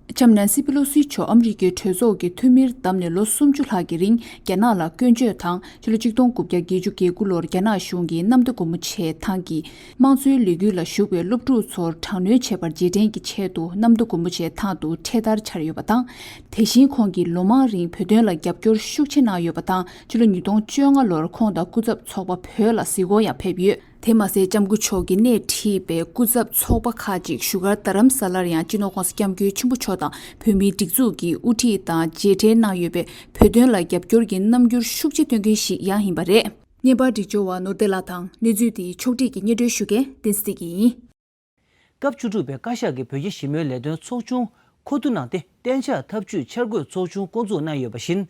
ལྕམ་ནན་སི་པེ་ལོ་སི་མཆོག་ཨ་མི་རི་ཀའི་གྲོས་ཚོགས་ཀྱི་འཐུས་མིར་བདམས་ནས་ལོ་སུམ་ཅུ་ལྷག་གི་རིང་རྒྱ་ནག་ལ་སྐྱོན་བརྗོད་དང་། ཕྱི་ལོ་ཆིག་སྟོང་དགུ་བརྒྱ་བརྒྱད་ཅུ་གྱ་དགུ་ལོར་རྒྱ་ནག་གཞུང་གིས་གནམ་བདེ་སྒོ་མོ་ཆེ་ཐང་གི་དམངས་གཙོའི་ལས་འགུལ་ལ་ཞུགས་པའི་སློབ་ཕྲུག་ཚོར་དྲག་གནོན་བྱས་པར་རྗེས་དྲན་གྱི་ཆེད་དུ་གནམ་བདེ་སྒོ་མོ་ཆེ་ཐང་དུ་འཕྲེད་དར་འཕྱར་ཡོད་པ་དང་། དེ་བཞིན་ཁོང་གིས་ལོ་མང་རིང་བོད་དོན་ལ་རྒྱབ་སྐྱོར་ཤུགས་ཆེ་གནང་ཡོད་པ་དང་། ཕྱི་ལོ་ཉིས་སྟོང་བཅོ་ལྔ་ལོར་ཁོང་དང་སྐུ་ཚབ་ཚོགས་པ་བོད་ལ་གཟིགས་སྐོར་ཡང་ཕེབས་ཡོད། དེ་མ་ཟད་ལྕམ་སྐུ་མཆོག་གིས་སྣེ་ཁྲིད་པའི་སྐུ་ཚབ་ཚོགས་པ་ཁག་ཅིག་བཞུགས་སྒར་རྡ་རམ་ས་ལར་ཡང་སྤྱི་ནོར་༸གོང་ས་༸སྐྱབས་མགོན་ཆེན་པོ་མཆོག་དང་བོད་མིའི་སྒྲིག་འཛུགས་ཀྱི་དབུ་ཁྲིད་དང་མཇལ་འཕྲད་གནང་ཡོད་པས། བོད་དོན་ལ་རྒྱབ་སྐྱོར་གྱི་རྣམ་འགྱུར་ཤུགས་ཆེ་སྟོན་མཁན་ཞིག་ཡང་ཡིན་པ་རེད། བརྙན་པར་སྒྲིག་སྦྱོར་བ་ནོར་བདེ་ལགས་དང་། གནས་ཚུལ་དེའི་ཕྱོགས་བསྒྲིགས་ཀྱིས་སྙན་སྒྲོན་ཞུ་མཁན་བསྟན་འཛིན་བདེ་སྐྱིད་ཡིན། སྐབས་བཅུ་དྲུག་པའི་བཀའ་ཤག་གིས་བོད་རྒྱ་ཞི་མོལ་ལས་དོན་ཚོགས་ཆུང་མཁོ་བསྡུ་གནང་སྟེ། གཏན་འཇགས་ཐབས་ཇུས་འཆར་འགོད་ཚོགས་ཆུང་བསྐོ་འཛུགས་གནང་ཡོད་པ་བཞིན།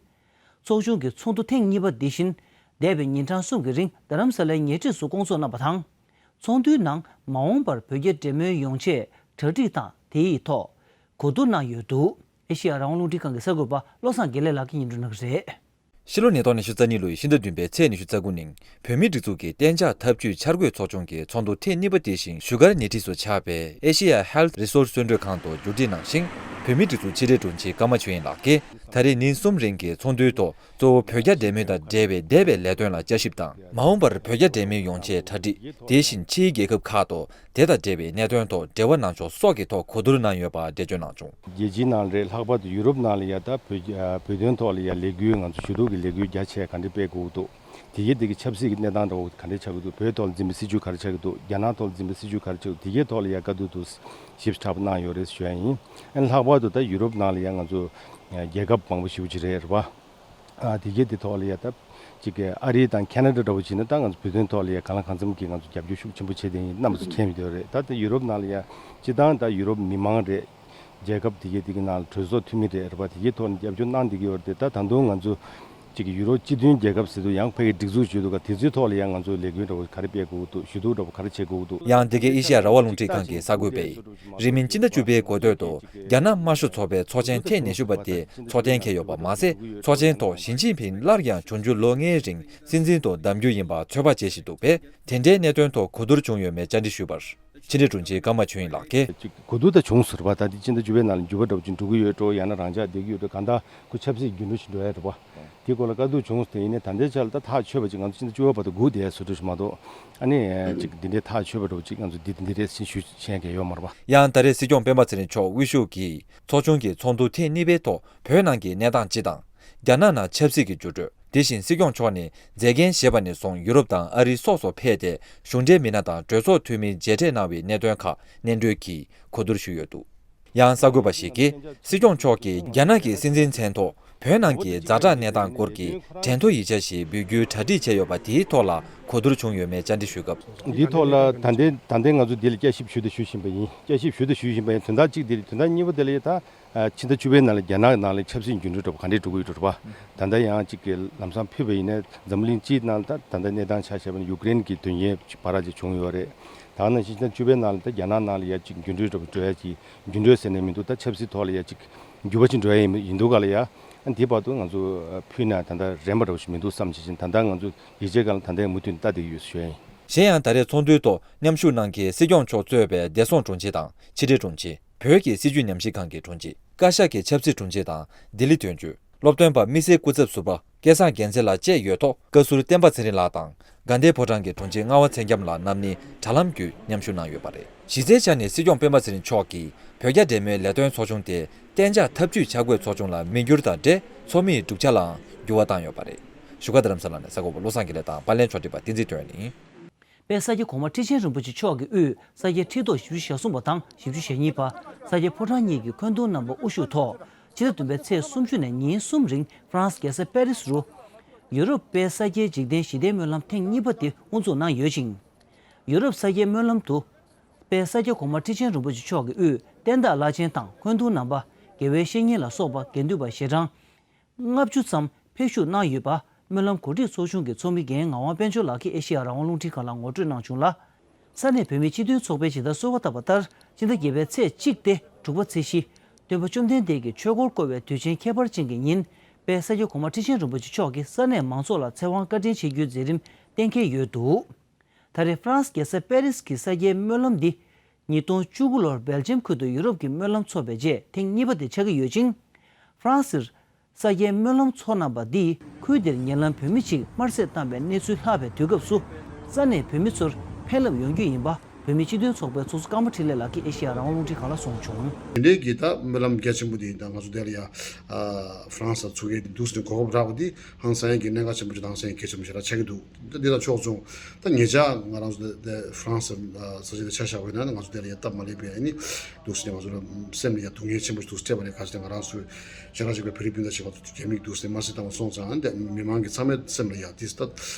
ཚོགས་ཆུང་གི་ཚོགས་འདུ་ཐེངས་གཉིས་པ་འདི་བཞིན་འདས་པའི་ཉིན་གྲངས་གསུམ་གྱི་རིང་རྡ་རམ་ས་ལའི་ཉེ་འཁྲིས་སུ་བསྐོང་ཚོགས་གནང་བ་དང་། ཚོགས་འདུའི་ནང་མ་འོངས་པར་བོད་རྒྱ་འབྲེལ་མོལ་ཡོང་ཆེད་ གྲ་སྒྲིག་དང་དེའི་ཐོག་གོ་བསྡུར་གནང་ཡོད་འདུག་ཨེ་ཤེ་ཡ་རང་དབང་རླུང་འཕྲིན་ཁང་གི་གསར་འགོད་པ་བློ་བཟང་དགེ་ལེགས་ལགས་ཀྱིས་སྙན་སྒྲོན་གནང་གི་རེད། ཕྱི་ལོ་ཉིས་སྟོང་ཉི་ཤུ་རྩ་གཉིས་ལོའི་ཕྱི་ཟླ་བདུན་པའི་ཚེས་ཉི་ཤུ་རྩ་དགུ་ཉིན་བོད་མིའི་སྒྲིག་འཛུགས་ཀྱི་གཏན་འཇགས་ཐབས་ཇུས་འཆར་འགོད་ཚོགས་ཆུང་གི་ཚོགས་འདུ་ཐེངས་གཉིས་པ་དེ་བཞིན་བཞུགས་སྒར་ཉེ་འཁྲིས་སུ་ཆགས་པའི་ཨེ་ཤེ་ཡ་Health Resource Center ཁང་དུ་བསྒྱུར་སྒྲིག་གནང་ཞིང་། བོད་མིའི་སྒྲིག་འཛུགས་ཕྱི་དྲིལ་དྲུང་ཆེ་ཀརྨ་ཆོས་དབྱིངས་ལགས་ཀྱིས་ད་རེས་ཉིན་གསུམ་རིང་གི་ཚོགས་འདུའི་ཐོག་གཙོ་བོ་བོད་རྒྱ་འབྲེལ་མོལ་དང་འབྲེལ་བའི་འདས་པའི་ལས་དོན་ལ་དཔྱད་ཞིབ་དང་། མ་འོངས་པར་བོད་རྒྱ་འབྲེལ་མོལ་ཡོང་ཆེད་གྲ་སྒྲིག་དེ་བཞིན་ཕྱིའི་རྒྱལ་ཁབ་ཁག་ཏུ་དེ་དང་འབྲེལ་བའི་གནད་དོན་ཐོག་འབྲེལ་བ་གནང་ཕྱོགས་སོགས་ཀྱི་ཐོག་གོ་བསྡུར་གནང་ཡོད་པ་འགྲེལ་བརྗོད་གནང་བྱུང་། རྒྱལ་སྤྱིའི་ནང་རེད། ལྷག་པར་དུ་ཡུ་རོབ་ནང་ལ་ཡ་ད་བོད་བོད་དོན་ཐོག་ལ་ཡ་ལས་འགུལ་ང་ཚོ་ཞུ་གཏུག་གི་ལས་འགུལ་རྒྱ་ཆེ་ག་འདྲ་སྤེལ་དགོས་འདུག་དེ་གའི་དེ་གི་ཆབ་སྲིད་ཀྱི་གནས་སྟངས་འདྲ་བོ་ག་འདྲ་ཆགས་ཀྱི་འདུག་བོད་ཐོག་ལ་འཛིན་པའི་སྲིད་བྱུས་ག་རེ་ཆགས་ཀྱི་འདུག་རྒྱ་ནག་ཐོག་ལ་འཛིན་པའི་སྲིད་བྱུས་ག་རེ་ཆགས་ཀྱི་འདུག་དེ་གའི་ཐོག་ལ་ཡ་བཀའ་བསྡུར་དུ་ཞིབ་ཕྲ་གནང་ཡོད་རེད་ཞུ་ཡ་ཡིན། ཨ་ནི་ལྷག་པར་དུ་ད་ཡུ་རོབ་ནང་ལ་ཡ་ང་ཚོ་རྒྱལ་ཁབ་མང་པོ་ཞེ་པོ་ཅིག་རེད་རེད་པ། ཨ་དེ་གའི་དེ་ཐོག་ལ་ཡ་ད་ཅིག་གི་ཨ་རི་དང་ཁེ་ན་ཌ་འདྲ་བོ་བྱས་ན་ད་ང་ཚོ་བོད་དོན་ཐོག་ལ་ཡ་གང་ལ་གང་འཚམ་གྱི་ང་ཚོ་རྒྱབ་སྐྱོར་ཤུགས་ཆེན་པོ་བྱས་ཏེ་ཡིན་རྣམ་པ་ཚོ་མཁྱེན་ཡོད་རེད། ད་ལྟ་ཡུ་རོབ་ནང་ལ་ཡ་སྤྱི་བཏང་ད་ཡུ་རོབ་མི་མང་རེད། རྒྱལ་ཁབ་དེ་གའི་དེ་གའི་ནང་ལ་གྲོས་ཚོགས་འཐུས་མི་རེད་རེད་པ། དེ་གའི་ཐོག་ནས་རྒྱབ་སྐྱོར་གནང་བསྡད་ཀྱི་ཡོད་རེད་དེ། ད་ད་དུང་ང་ཚོ་ཅིག་གི་ཡུ་རོབ་སྤྱི་མཐུན་རྒྱལ་ཁབ་ཟེར་དུས་ཡང་ཕ་གི་སྒྲིག་འཛུགས་བྱེད་འདུག་ག་དེ་ཚོའི་ཐོག་ལ་ཡང་ང་ཚོ་ལས་འགུལ་འདྲ་བོ་ག་རེ་སྤེལ་དགོས་འདུག་ཞུ་གཏུག་འདྲ་བོ་ག་རེ་བྱེད་དགོས་འདུག་ཡང་དེ་གའི་ཨེ་ཤེ་ཡ་རང་དབང་རླུང་འཕྲིན་ཁང་གི་གསར་འགོད་པས་རིང་མིན་སྤྱི་ཟླ་བཅུ་པའི་འགོ་སྟོད་དུ་རྒྱ་ནག་དམར་ཤོག་ཚོགས་པའི་ཚོགས་ཆེན་ཐེངས་ཉི་ཤུ་པ་དེ་ཚོགས་གཏན་འཁེལ་ཡོད་པ་མ་ཟད། ཚོགས་ཆེན་ཐོག་ཞི་ཅིན་ཕིང་སླར་ཡང་འབྱུང་འགྱུར་ལོ་ལྔའི་རིང་སྲིད་འཛིན་དུ་གདམ་རྒྱུ་ཡིན་པ་ཚོད་དཔག་བྱེད་བཞིན་འདུག་པས། དེ་འདྲའི་གནད་དོན་ཐོག་གོ་བསྡུར་བྱུང་ཡོད་མེད་བཅར་འདྲི་ཞུས་པར། ཕྱི་དྲིལ་དྲུང་ཆེ་ཀརྨ་ཆོས་དབྱིངས་ལགས་ཀྱིས། གོ་བསྡུར་ད་བྱུང་ཟེར་བ། ད་འདི་སྤྱི་ཟླ་བཅུ་པའི་ནང་ལ་འགྱུར་བ་འདྲ་བོ་ཅིག་འགྲོ་གི་ཡོད་འགྲོ། ཡང་ན་རང་འཇགས་བསྡད་ཀྱི་ཡོད་འགྲོ། གང་ལྟར་ཁོ་ཆབ་སྲིད་འགྱུར་འགྲོས་ཤིག་འགྲོ་ཡ་རེད་པ། དེ་སྐོར་ལ་བཀའ་བསྡུར་བྱུང་ཟེར། ཡིན་ནའི་ད་ལྟའི་ཆར་ལ་ད་ཐག་ཆོད་པ་ཅིག་ང་ཚོ་སྤྱི་ཟླ་བཅུ་པ་བར་དུ་སྒུག་བསྡད་ཡ་བཟོ་འདྲ་ཞིག་མ་གཏོགས། ཨ་ནི་ཅིག་འདི་འདྲའི་ཐག་ཆོད་པ་འདྲ་བོ་ཅིག་ང་ཚོ་འདི་འདི་འདྲའི་ཞུ་ཞུ་མཁན་གང་ཡོད་མ་རེད་པ། ཡང་ད་རེས་སྲིད་སྐྱོང་སྤེན་པ་ཚེ་རིང་མཆོག་དབུས་བཞུགས་ཀྱིས་ཚོགས་ཆུང་གི་ཚོགས་འདུ་ཐེངས་གཉིས་པའི་ཐོག་བོད་ནང་གི་གནས་སྟངས་སྤྱི་དང་། རྒྱ་ནག་ནང་ཆབ་སྲིད་ཀྱི་འགྱུར་འགྲོས། དེ་བཞིན་སྲིད་སྐྱོང་མཆོག་ནས་མཛད་འགན་བཞེས་པ་ནས་བཟུང་ཡུ་རོབ་དང་ཨ་རི་སོགས་སུ་ཕེབས་ཏེ་གཞུང་འབྲེལ་མི་སྣ་དང་གྲོས་ཚོགས་འཐུས་མིའི་མཇལ་འཕྲད་གནང་བའི་གནད་དོན་ཁག་སྙན་སྒྲོན་གྱིས་གོ་བསྡུར་ཞུས་ཡོད་འདུག་ཡང་གསར་འགོད་པ་ཞིག་གིས་སྲིད་སྐྱོང་མཆོག་གིས་རྒྱ་ནག་གི་སྲིད་འཛིན་མཚན་ཐོག་བོད་ནང་གི་ཛ་དྲག་གནས་སྟངས་སྐོར་གྱི་གྲོས་མཐུན་ཡིག་ཆ་ཞིག་འབུལ་རྒྱུའི་གྲ་སྒྲིག་བྱས་ཡོད་པ་དེའི་ཐོག་ལ་གོ་བསྡུར་བྱུང་ཡོད་མེད་བཅར་འདྲི་ཞུས་སྐབས། འདིའི་ཐོག་ལ་ད་ལྟའི་ད་ལྟའི་ང་ཚོ་འདི་ལ་བསྐྱར་ཞིབ་ཞུ་དང་ཞུ་བཞིན་པ་ཡིན། བསྐྱར་ཞིབ་ཞུ་དང་ཞུ་བཞིན་པ་ཡིན། དོན་དག་གཅིག་འདི་རེད། དོན་དག་གཉིས་པ་དེ་ལ་ཡ་ད། ཕྱི་ཟླ་བཅུ་པའི་ནང་ལ་རྒྱ་ནག་ནང་ལ་ཆབ་སྲིད་འགྱུར་འགྲོས་འདྲ་པོ་ག་འདྲས་འགྲོ་གི་ཡོད་འགྲོ་རེད་པ། ད་ལྟ་ཡང་གཅིག་གི་ལམ་སང་ཕུད་པ་ཡིན་ན་འཛམ་གླིང་སྤྱིའི་ནང་ད་ད་ལྟ་གནས་སྟངས་ཆ་བཞག་པ་ན་ཡུ་ཀེ་རེན་གྱི་དོན་རྐྱེན་ཅིག་བར་ཅིག་བྱུང་ཡོད་རེད། ད་ནང་བཞིན་ཕྱི་ཟླ་བཅུ་པའི་ནང་ལ་ད་རྒྱ་ནག་ནང་ལ་ཡ་གཅིག་འགྱུར་འགྲོས་འདྲ་པོ་འགྲོ་ཡ་ཅིག་འགྱུར་འགྲོས་ཟེར་ནས་མི་འདུག་ད་ཆབ་སྲིད་ཐོག་ལ་ཡ་གཅིག་འགྱུར་བ་ཅིག་འགྲོ་ཡ་ཡིན་ཡིན་འདུག་ག་ལ་ཡ། ཨ་འདི་བར་དུ་ང་ཚོ་ཕུད་ན་ད་ལྟ་རན་པ་འདྲ་པོ་ཞིག་མི་འདུག་བསམ་བྱས་ཅིང་། ད་ལྟ་ང་ཚོ་ཡིག་ཆའི་སྒང་ལ་ད་ལྟ་མུ་མཐུད་ནས་ལྟ་བསྡད་ཀྱི་ཡོད་ཞུ་ཡ་ཡིན། གཞན་ཡང་ད་རེས་ཚོགས་འདུའི་ཐོག་མཉམ་ཞུགས་གནང་མཁན་སྲིད་སྐྱོང་མཆོག་གཙོས་པའི་བདེ་སྲུང་དྲུང་ཆེ་དང་ཕྱི་དྲིལ་དྲུང་ཆེ། བོད་ཀྱི་སྲིད་བྱུས་ཉམས་ཞིབ་ཁང་གི་དྲུང་ཆེ། བཀའ་ཤག་གི་ཆབ་སྲིད་དྲུང་ཆེ་དང་ལྡི་ལི་དོན་གཅོད་སློབ་སྟོན་པ་དམིགས་བསལ་སྐུ་ཚབ་ཟུར་པ་སྐལ་བཟང་རྒྱལ་མཚན་ལགས་བཅས་ཡོད་ཐོག་བཀའ་ཟུར་བསྟན་པ་ཚེ་རིང་ལགས་དང་དགའ་ལྡན་ཕོ་བྲང་གི་དྲུང་ཆེ་རྔ་བ་ཚེ་རྒྱམ་ལགས་རྣམ་གཉིས་དྲ་ལམ་བརྒྱུད་མཉམ་ཞུགས་གནང་ཡོད་པ་རེད། གཞི་རྩའི་ཆ་ནས་སྲིད་སྐྱོང་སྤེན་པ་ཚེ་རིང་མཆོག་གིས་བོད་རྒྱ་འབྲེལ་མོལ་ལས་དོན་ཚོགས་ཆུང་དེ་གཏན་འཇགས་ཐབས་ཇུས་འཆར་འགོད་ཚོགས་ཆུང་ལ་མིང་བསྒྱུར་དང་འབྲེལ་ཚོགས་མིའི་སྒྲུབ་བྱ་ལའང་འགྱུར་བ་བཏང་ཡོད་པ་རེད། བཞུགས་སྒར་རྡ་རམ་ས་ལ་ནས་གསར་འགོད་པ་བློ་བཟང་དགེ་ལེགས་དང་པར་ལེན་ཕྱོགས་སྒྲིག་པ་བསྟན་འཛིན་དོན་ཡིན། དཔལ་ས་སྐྱ་གོང་མ་ཁྲི་ཆེན་རིན་པོ་ཆེ་མཆོག་གི་དབུས་ས་སྐྱའི་ཁྲི་ཐོག་བཞི་བཅུ་ཞེ་གསུམ་པ་དང་བཞི་བཅུ་ཞེ་གཉིས་པ། ས་སྐྱ་ཕོ་བྲང་གཉིས་ཀྱི་འཁོན་གདུང་རྣམ་པ་དབུ་བཞུགས་ཐོག་ཕྱི་ཟླ་བདུན་པའི་ཚེས་སུམ་ཅུ་ནས་ཉིན་གསུམ་རིང་ཧྥ་རན་སི་རྒྱལ་ས་པེ་རི་སི་རུ། ཡུ་རོབ་དཔལ་ས་སྐྱའི་འཇིག་རྟེན་ཞི་བདེའི་སྨོན་ལམ་ཐེངས་གཉིས་པ་དེ་དབུ་འཛུགས་གནང་ཡོད་ཅིང་། ཡུ་རོབ་ས་སྐྱའི་སྨོན་ལམ་དུ། དཔལ་ས་སྐྱ་གོང་མ་ཁྲི་ཆེན་རིན་པོ་ཆེ་མཆོག་གི་དབུས་བསྟན་བདག་བླ་ཆེན་དང་འཁོན་གདུང་རྣམ་པ། དགེ་བའི་བཤེས་གཉེན་ལ་སོགས་པ་དགེ་འདུན་པ་ཞལ་གྲངས་ལྔ་བཅུ་ཙམ་ཕེབས་བཞུགས་གནང་ཡོད་པ། སྨོན་ལམ་གོ་སྒྲིག་ཚོགས་ཆུང་གི་ཚོགས་མི་རྒན་ངག་དབང་དཔལ་འབྱོར་ལགས་ཀྱིས་ཨེ་ཤེ་ཡ་རང་དབང་རླུང་འཕྲིན་ཁང་ལ་ངོ་སྤྲོད་གནང་བྱུང་ལ། ས་གནས་བོད་མིའི་སྤྱི་མཐུན་ཚོགས་པས་ཇི་ལྟར་གསོལ་བ་བཏབ་པ་ལྟར། སྤྱི་ཟླ་བརྒྱད་པའི་ཚེས་གཅིག་སྟེ་དྲུག་པ་ཚེས་བཞི། སྟོན་པ་བཅོམ་ལྡན་འདས་ཀྱི་ཆོས་འཁོར་བསྐོར་བའི་དུས་ཆེན་ཁྱད་པར་ཅན་གྱི་ཉིན། དཔལ་ས་སྐྱ་གོང་མ་ཁྲི་ཆེན་རིན་པོ་ཆེ་མཆོག་གིས་ས་གནས་མང་ཚོགས་ལ་ཚེ་དབང་བཀའ་དྲིན་ཆེ་རྒྱུའི་མཛད་རིམ་གཏན་འཁེལ་ཡོད་འདུག་ད་རེས་ཧྥ་རན་སི་རྒྱལ་ས་པེ་རི་སི་གི་ས་སྐྱའི་སྨོན་ལམ་འདི། ཉིས་སྟོང་བཅུ་དགུ་ལོར་སྦེལ་ཇམ་ཁུལ་དུ་ཡུ་རོབ་ཀྱི་སྨོན་ལམ་འཚོགས་པའི་རྗེས་ཐེངས་གཉིས་པ་དེ་ཆགས་ཀྱི་ཡོད་ཅིང་། ཧྥ་རན་སིར་ས་སྐྱའི་སྨོན་ལམ་འཚོགས་གནང་པ་འདིས་ཁུལ་དེར་ཉེ་ལམ་བོད་མི་གཅིག་དམར་བསད་བཏང་པའི་གནས་ཚུལ་ལྷག་པའི་དུས་སྐབས་སུ། ས་གནས་བོད་མི་ཚོར་ཕན་རླབས་ཡོང་རྒྱུ་ཡིན་པ། བོད་མིའི་སྤྱི་མཐུན་ཚོགས་པའི་ཚོགས་གཙོ་ཀརྨ་འཕྲིན་ལས་ལགས་ཀྱིས་ཨེ་ཤེ་ཡ་རང་དབང་རླུང་འཕྲིན་ཁང་ལ་གསུངས་བྱུང་། དེ་འདྲའི་གི་ད་སྨོན་ལམ་རྒྱ་ཆེན་པོ་དེ་ཡིན། ད་ང་ཚོ་དེ་ལ་ཡ་ཧྥ་རན་སི་ལ་ཚུགས་ཡས་དེ་འདུག་ཟེར་ནས་གོ་སྐབས་རག་པ་འདི་ཧང་སང་ཡས་ཀྱི་གནད་འགག་ཆེན་པོ་ཞིག་དང་ཧང་སང་ཡས་གལ་ཆེན་པོ་ཞིག་ར་ཆགས་ཀྱི་འདུག་ད་འདི་དང་ཕྱོགས་མཚུངས་ད་ཉེ་ཆར་ང་རང་ཚོ་དེ་ཧྥ་རན་སི་ས་ཆ་དེ་ཆ་བཞག་པ་ཡིན་ན་ང་ཚོ་དེ་ལ་ཡ་སྟབས་མ་ལེགས་པའི་ཨ་ནི་འདུག་ཟེར་ནས་ང་ཚོ་ལ་སེམས་ལ་ཡ་སྡུག་བསྔལ་ཆེན་པོ་ཞིག་འདུག་སྤྲད་པ་རེད། ག་ཅི་ད་ང་རང་ཚོའི་ཞེ་དྲག་ཅིག་པའི་བོད་རིགས་སྤུན་ཟླ་ཞིག་ག་ཚོད་རྒྱ་མིས་འདུག་ཟེར་ནས་དམར་གསོད་བཏང་བ་སོང་ཙང་། ཨ་འདི་མི་མང་གི་ཚང་མའི་སེམས་ལ་ཡ་དེ་ད་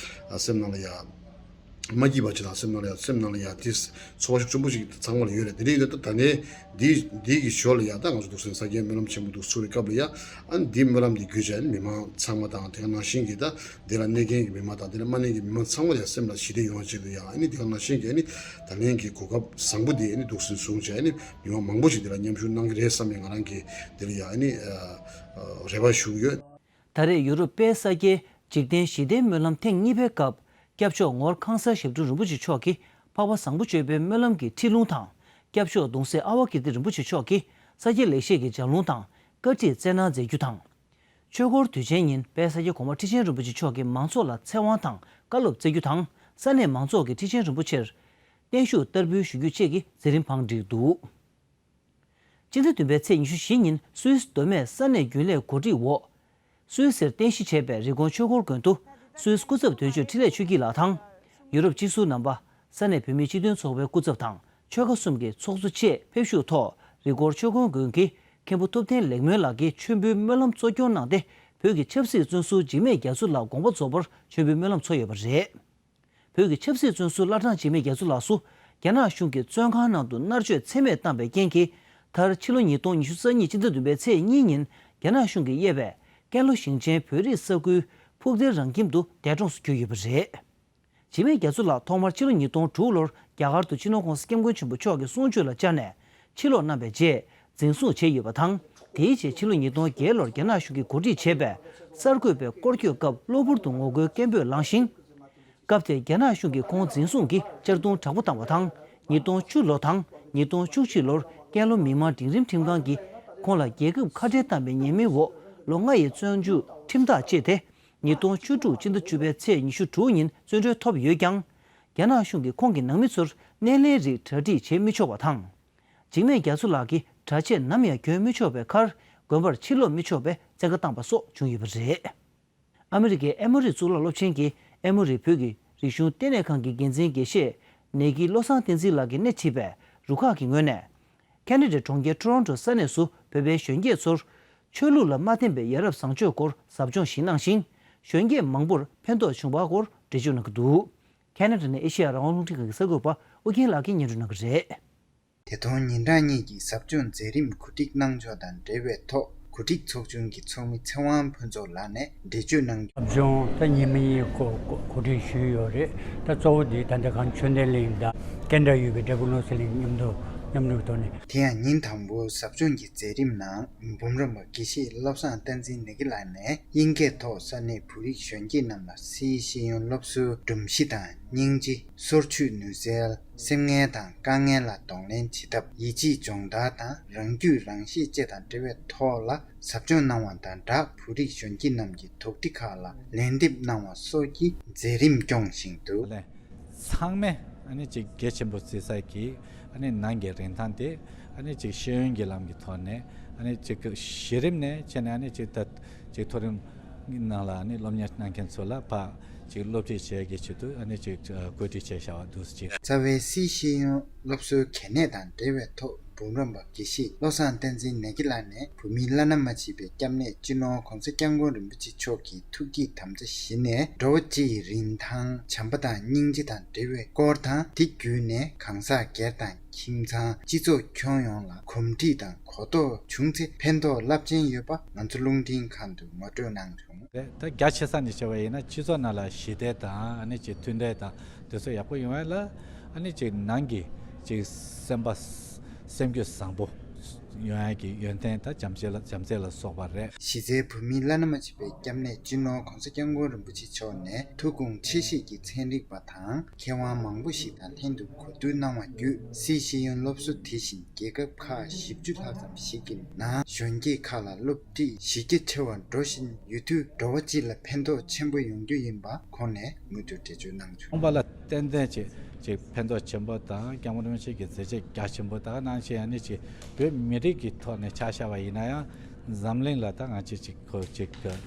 སེམས་ནང་ལ་ཡ། མ་སྐྱིད་པ་ཅིག་དང་སེམས་ནང་ལ་ཡང་སེམས་ནང་ལ་ཡང་དེ་ཚོར་བ་ཤུགས་ཆེན་པོ་ཞིག་ཚང་མ་ལ་ཡོད་རེད། དེ་འདྲ་ཡིན་དུས་ད་ད་ནས་འདི་འདི་གི་ཞོར་ལ་ཡང་ད་ང་ཚོ་འདུག་སེ་ས་སྐྱའི་སྨོན་ལམ་ཆེན་པོ་འདུག་ཚུགས་པའི་སྐབས་ལ་ཡང་ཨ་ནི་འདི་སྨོན་ལམ་འདི་བརྒྱུད་བྱས་ཨ་ནི་མི་མང་ཚང་མ་དང་དེ་ག་ནང་བཞིན་གྱི་ད་འདི་ལ་གནས་མཁན་གྱི་མི་མང་དང་དེ་ལ་མ་གནས་མཁན་གྱི་མི་མང་ཚང་མ་ལ་ཡང་སེམས་ལ་ཞི་བདེ་ཡོང་བ་ཅིག་ལ་ཡང་ཨ་ནི་དེ་ག་ནང་བཞིན་གྱི་ཨ་ནི་ད་ལན་གྱི་གོ་སྐབས་བཟང་པོ་འདི་ཨ་ནི་འདུག་སེ་བཟུང་བྱས་ཨ་ནི་མི་མང་མང་པོ་ཞིག་འདི་ལ་མཉམ་ཞུགས་གནང་གི་རེད་བསམ་ནས་ང་རང་གིས་འདི་ལ་ཡང་ཨ་ནི་རེ་བ་ཞུ་གི་ཡོད། ད་རེས་ཡུ་རོབ་དཔལ་ས་སྐྱའི་འཇིག་རྟེན་ཞི་བདེའི་སྨོན་ལམ་ཐེངས་གཉིས་པའི་སྐབས་སྐྱབས་མཆོག་ངོར་ཁང་གསར་ཞབས་དྲུང་རིན་པོ་ཆེ་མཆོག་གིས་འཕགས་པ་བཟང་པོ་སྤྱོད་པའི་སྨོན་ལམ་གྱི་ཁྲིད་ལུང་དང་། སྐྱབས་མཆོག་གདུང་སྲས་ཨ་ཝ་ཀིརྟི་རིན་པོ་ཆེ་མཆོག་གིས་ས་སྐྱ་ལེགས་བཤད་ཀྱི་ལྗགས་ལུང་དང་བཀའ་ཁྲིད་སྩལ་གནང་མཛད་རྒྱུ་དང་། ཆོས་འཁོར་དུས་ཆེན་ཉིན་དཔལ་ས་སྐྱ་གོང་མ་ཁྲི་ཆེན་རིན་པོ་ཆེ་མཆོག་གིས་མང་ཚོགས་ལ་ཚེ་དབང་དང་བཀའ་སློབ་སྩལ་རྒྱུ་དང་ས་གནས་མང་ཚོགས་ཀྱིས་ཁྲི་ཆེན་རིན་པོ་ཆེར་བརྟན་བཞུགས་བསྟར་འབུལ་ཞུ་རྒྱུ་བཅས་ཀྱི་མཛད་རིམ་བང་བསྒྲིགས་འདུག་སྤྱི་ཟླ་བདུན་པའི་ཚེས་ཉི་ཤུ་བཞི་ཉིན་སུད་སི་མདོ་སྨད་ས་གནས་རྒྱུན་ལས་གོ་སྒྲིག་འོག་སུད་སིར་རྟེན་གཞི་བྱས་པའི་རི་ཀོན་ཆོས་འཁོར་དགོན་དུ་སུད་སི་སྐུ་ཚབ་དོན་གཅོད་འཕྲིན་ལས་ཆོས་སྐྱིད་ལགས་དང་། ཡུ་རོབ་སྤྱི་ཟུར་རྣམ་པ། ས་གནས་བོད་མིའི་སྤྱི་མཐུན་ཚོགས་པའི་སྐུ་ཚབ་དང་ཆོལ་ཁ་གསུམ་གྱི་ཚོགས་གཙོ་བཅས་ཕེབས་ཞུགས་ཐོག་རི་ཀོན་ཆོས་འཁོར་དགོན་གྱི་མཁན་པོ་ཐུབ་བསྟན་ལེགས་སྨོན་ལགས་ཀྱིས་མཆོད་འབུལ་སྨོན་ལམ་གཙོ་སྐྱོང་གནང་སྟེ་བོད་ཀྱི་ཆབ་སྲིད་བཙོན་ཟུར་འཇིགས་མེད་རྒྱ་མཚོ་ལགས་དགོངས་པ་རྫོགས་པར་མཆོད་འབུལ་སྨོན་ལམ་ཚོགས་ཡོད་པ་རེད། བོད་ཀྱི་ཆབ་སྲིད་བཙོན་ཟུར་བླ་བྲང་འཇིགས་མེད་རྒྱ་མཚོ་ལགས་སུ་རྒྱ་ནག་གཞུང་གིས་བཙོན་ཁང་ནང་དུ་མནར་གཅོད་ཚད་མེད་བཏང་པའི་རྐྱེན་གྱིས། མཐར་ཕྱི་ལོ་ཉིས་སྟོང་ཉི་ཤུ་རྩ་གཉིས་སྤྱི་ཟླ་བདུན་པའི་ཚེས་གཉིས་ཉིན་རྒྱ་ནག་གཞུང་གིས་དབྱེ་བའི་ཀན་ལྷོ་ཞིང་ཆེན་བོད་རིགས་ས་ཁུལ་ཕུག་ཏེ་རང་ཁྱིམ་དུ་འདས་གྲོངས་སུ་གྱུར་ཡོད་པ་རེད། འཇིགས་མེད་རྒྱ་མཚོ་ལགས་ཐོག་མར་ཕྱི་ལོ་ཉིས་སྟོང་དྲུག་ལོར་རྒྱ་གར་དུ་སྤྱི་ནོར་༸གོང་ས་༸སྐྱབས་མགོན་ཆེན་པོ་མཆོག་གི་གསུང་ཆོས་ལ་བཅར་ནས་ཕྱིར་ལོག་གནང་བའི་རྗེས་འཛིན་བཟུང་བྱས་ཡོད་པ་དང་། དེའི་རྗེས་ཕྱི་ལོ་ཉིས་སྟོང་བརྒྱད་ལོར་རྒྱ་ནག་གཞུང་གིས་གོ་སྒྲིག་བྱས་པའི་གསར་འགོད་པའི་སྐོར་སྐྱོད་སྐབས་གློ་བུར་དུ་ངོ་རྒོལ་སྐད་འབོད་ལངས་ཤིང་། སྐབས་དེར་རྒྱ་ནག་གཞུང་གིས་ཁོང་འཛིན་བཟུང་གིས་གཅར་རྡུང་དྲག་པོ་བཏང་བ་དང་། ཉིས་སྟོང་བཅུ་ལོ་དང་ཉིས་སྟོང་བཅུ་གཅིག་ལོར་ཀན་ལྷོ་མི་དམངས་འབྲིང་རིམ་ཁྲིམས་ཁང་གིས་ཁོང་ལ་རྒྱལ་ཁབ་ཁ་བྲལ་བཏང་བའི་ཉེས་མིང་འོག་ལོ་ལྔ་ཡི་བཙོན་འཇུག་ཁྲིམས་ཐག་བཅད་དེ། ཉིས་སྟོང་བཅུ་དྲུག་སྤྱི་ཟླ་བཅུ་པའི་ཚེས་ཉི་ཤུ་དྲུག་ཉིན་བཙོན་གྲོལ་ཐོབ་ཡོད་ཀྱང་། རྒྱ་ནག་གཞུང་གིས་ཁོང་གི་ནང་མི་ཚོར་སྣེ་ལེན་རིགས་གྲ་སྒྲིག་བྱེད་མི་ཆོག་པ་དང་། འཇིགས་མེད་རྒྱ་མཚོ་ལགས་ཀྱི་གྲྭ་ཆས་ནམ་ཡང་གྱོན་མི་ཆོག་པའི་ཁར་དགོན་པར་ཕྱིར་ལོག་མི་ཆོག་པའི་བཙན་བཀའ་བཏང་པ་སོགས་བྱུང་ཡོད་པ་རེད། ཨ་མི་རི་ཀའི་ཨེ་མོ་རི་གཙུག་ལག་སློབ་ཆེན་གྱི་ཨེ་མོ་རི་བོད་ཀྱི་རིག་གཞུང་ལྟེ་གནས་ཁང་གི་འགན་འཛིན་དགེ་བཤེས་ནེ་གི་བློ་བཟང་བསྟན་འཛིན་ལགས་ཀྱིས་སྣེ་ཁྲིད་པའི་རུ་ཁག་གི་ངོས་ནས། ཁེ་ན་ཌའི་གྲོང་ཁྱེར་ཊོ་རོན་ཊོ་ས་གནས་སུ་བོད་པའི་གཞོན་སྐྱེས་ཚོར་ཆོས་ལུགས་ལ་མ་བརྟེན་པའི་ཡ་རབས་བཟང་སྤྱོད་སྐོར་ཟབ་སྦྱོང་ཞིག་གནང་ཞིང་། གཞོན་སྐྱེས་མང་པོར་ཕན་ཐོགས་བྱུང་བ་སྐོར་འགྲེལ་བརྗོད་གནང་གི་འདུག་ཁེ་ན་ཌ་ནས་ཨེ་ཤེ་ཡ་རང་དབང་རླུང་འཕྲིན་ཁང་གི་གསར་འགོད་པ་ཨུ་རྒྱན་ལགས་ཀྱིས་སྙན་སྒྲོན་གནང་གི་རེད། དེ་དུས་ཉིན་གྲངས་གཉིས་ཀྱི་ཟབ་སྦྱོང་མཛད་རིམ་གོ་སྒྲིག་གནང་ཕྱོགས་དང་འབྲེལ་བའི་ཐོག་གོ་སྒྲིག་ཚོགས་ཆུང་གི་ཚོགས་མི་ཚེ་དབང་ཕུན་ཚོགས་ལགས་ནས་འགྲེལ་བརྗོད་གནང་རྒྱུ། ཟབ་སྦྱོང་ད་ཉིན་མ་གཉིས་གོ་གོ་གོ་སྒྲིག་ཞུས་ཡོད་རེད། ད་གཙོ་བོ་འདི་ད་ལྟ་གང་ཆོས་ལྡན་གླིང་དང་ཀན་ཌ་ཡུལ་གྱི་འབྲས་སྤུངས་ནོར་སྲིད་གླིང་མཉམ་དུ་མཉམ་རུབ་ཐོག་ནས། དེ་ཡང་ཉིན་དང་པོའི་ཟབ་སྦྱོང་གི་མཛད་རིམ་ནང་འབུམ་རམས་པ་དགེ་བཤེས་བློ་བཟང་བསྟན་འཛིན་ནེ་གི་ལགས་ནས་དབྱིན་སྐད་ཐོག་ས་གནས་བོད་རིགས་གཞོན་སྐྱེས་རྣམས་ལ་སིའི་ཤེས་ཡོན་སློབ་གསོའི་སྒྲོམ་གཞི་དང་སྙིང་རྗེ། སོར་ཆུད་ནུས་རྩལ། སེམས་ངལ་དང་དཀའ་ངལ་ལ་གདོང་ལེན་བྱེད་ཐབས། ཡིད་ཆེས་སྦྱོང་བརྡར་དང་རང་རྒྱུད་རང་ཤེས་བཅས་དང་འབྲེལ་བའི་ཐོག་ལ་ཟབ་སྦྱོང་གནང་བ་དང་སྦྲགས། བོད་རིགས་གཞོན་སྐྱེས་རྣམས་ཀྱི་དོགས་འདྲི་ཁག་ལ་ལན་འདེབས་གནང་བ་སོགས་ཀྱི་མཛད་རིམ་སྐྱོང་བཞིན་འདུག། ཚང་མས་ཨ་ནི་ཅིག་གལ་ཆེན་པོ་བརྩི་ས་ཀྱི་ཨ་ནི་ནང་གི་རིན་ཐང་དེ་ཨ་ནི་ཅིག་ཤེས་ཡོན་གྱི་ལམ་གྱི་ཐོག་ནས་ཨ་ནི་ཅིག་གཞི་རིམ་ནས་བྱས་ནས་ཨ་ནི་ཅིག་ད་ཅིག་མཐོ་རིམ་ནང་ལ་ཨ་ནི་སློབ་གཉེར་གནང་མཁན་ཚོ་ལ་ཕར་ཅིག་སློབ་ཁྲིད་བྱེད་ཡས་ཀྱི་ཆེད་དུ་ཨ་ནི་ཅིག་བཀོད་སྒྲིག་བྱས་བཞག་པ་འདུག་ཅིག། རྩ་བའི་སིའི་ཤེས་ཡོན་སློབ་གསོའི་གལ་གནད་དང་འབྲེལ་བའི་ཐོག་འབུམ་རམས་པ་དགེ་བཤེས་བློ་བཟང་བསྟན་འཛིན་ནེ་གི་ལགས་ནས་བོད་མིའི་བླ་ན་མ་མཆིས་པའི་སྐྱབས་གནས་སྤྱི་ནོར་༸གོང་ས་༸སྐྱབས་མགོན་རིན་པོ་ཆེ་མཆོག་གི་ཐུགས་བསྐྱེད་དམ་བཅའ་བཞི་ནས་འགྲོ་བ་སྤྱི་ཡི་རིན་ཐང་བྱམས་པ་དང་སྙིང་རྗེ་དང་འབྲེལ་བའི་སྐོར་དང་། དེ་བརྒྱུད་ནས་གང་ཟག་སྒེར་དང་ཁྱིམ་ཚང་སྤྱི་ཚོགས་ཁྱོན་ཡོངས་ལ་གོམས་འདྲིས་དང་གོ་རྟོགས་བྱུང་ཚེ་ཕན་ཐོགས་རླབས་ཆེན་ཡོད་པ་ང་ཚོ་རླུང་འཕྲིན་ཁང་དུ་ངོ་སྤྲོད་གནང་བྱུང་། རེད། ད་རྒྱ་ཆེ་ས་ནས་བྱས་པ་ཡིན་ན་སྤྱི་ཚོགས་ནང་ལ་ཞི་བདེ་དང་ཨ་ནི་ཅིག་མཐུན་སྒྲིལ་དང་དེ་ཚོ་ཡག་པོ་ཡོང་ཡ་ལ་ཨ་ནི་ཅིག་ནང་གི་ཅིག་སེམས་པ་སེམས་རྒྱུད་བཟང་པོ་ཡོང་ཡ་གི་ཡོན་ཏན་ད་བྱམས་བརྩེ་ལ་བྱམས་བརྩེ་ལ་སོགས་པ་རེད། གཞི་རྩའི་བོད་མིའི་བླ་ན་མ་མཆིས་པའི་སྐྱབས་གནས་སྤྱི་ནོར་༸གོང་ས་༸སྐྱབས་མགོན་རིན་པོ་ཆེ་མཆོག་ནས་ཐུགས་དགོངས་ཆེ་བཞེས་ཀྱི་ཚན་རིག་པ་དང་མཁས་དབང་མང་པོ་ཞིག་དང་ལྷན་དུ་གོ་བསྡུར་གནང་བ་བརྒྱུད། སིའི་ཤེས་ཡོན་སློབ་གསོ་དེ་བཞིན་རྒྱལ་ཁབ་ཁག་བཞི་བཅུ་ལྷག་ཙམ་ཞིག་གི་ནང་གཞོན་སྐྱེས་ཁག་ལ་སློབ་ཁྲིད་གཞི་རྒྱ་ཆེ་བར་འགྲོ་བཞིན་ཡོད་དུས། འགྲོ་བ་སྤྱི་ལ་ཕན་ཐོགས་ཆེན་པོ་ཡོང་རྒྱུ་ཡིན་པ་ཁོང་ནས་མུ་མཐུད་འགྲེལ་བརྗོད་གནང་བྱུང་། ཁོང་པ་ལ་ཏན་ཏན་ཅིག་ཅིག་ཕན་ཐོགས་ཆེན་པོ་དང་སྐྱབས་མགོན་རིན་པོ་ཆེ་གི་མཛད་རྗེས་རྒྱ་ཆེན་པོ་དང་ནང་བཞིན་ཨ་ནི་ཅིག་བོད་མི་རིགས་ཀྱི་ཐོག་ནས་ཆ་བཞག་པ་ཡིན་ན་ཡང་འཛམ་གླིང་ལ་ད་ང་ཅིག་ཅིག་ཁོ་ཅིག་གི་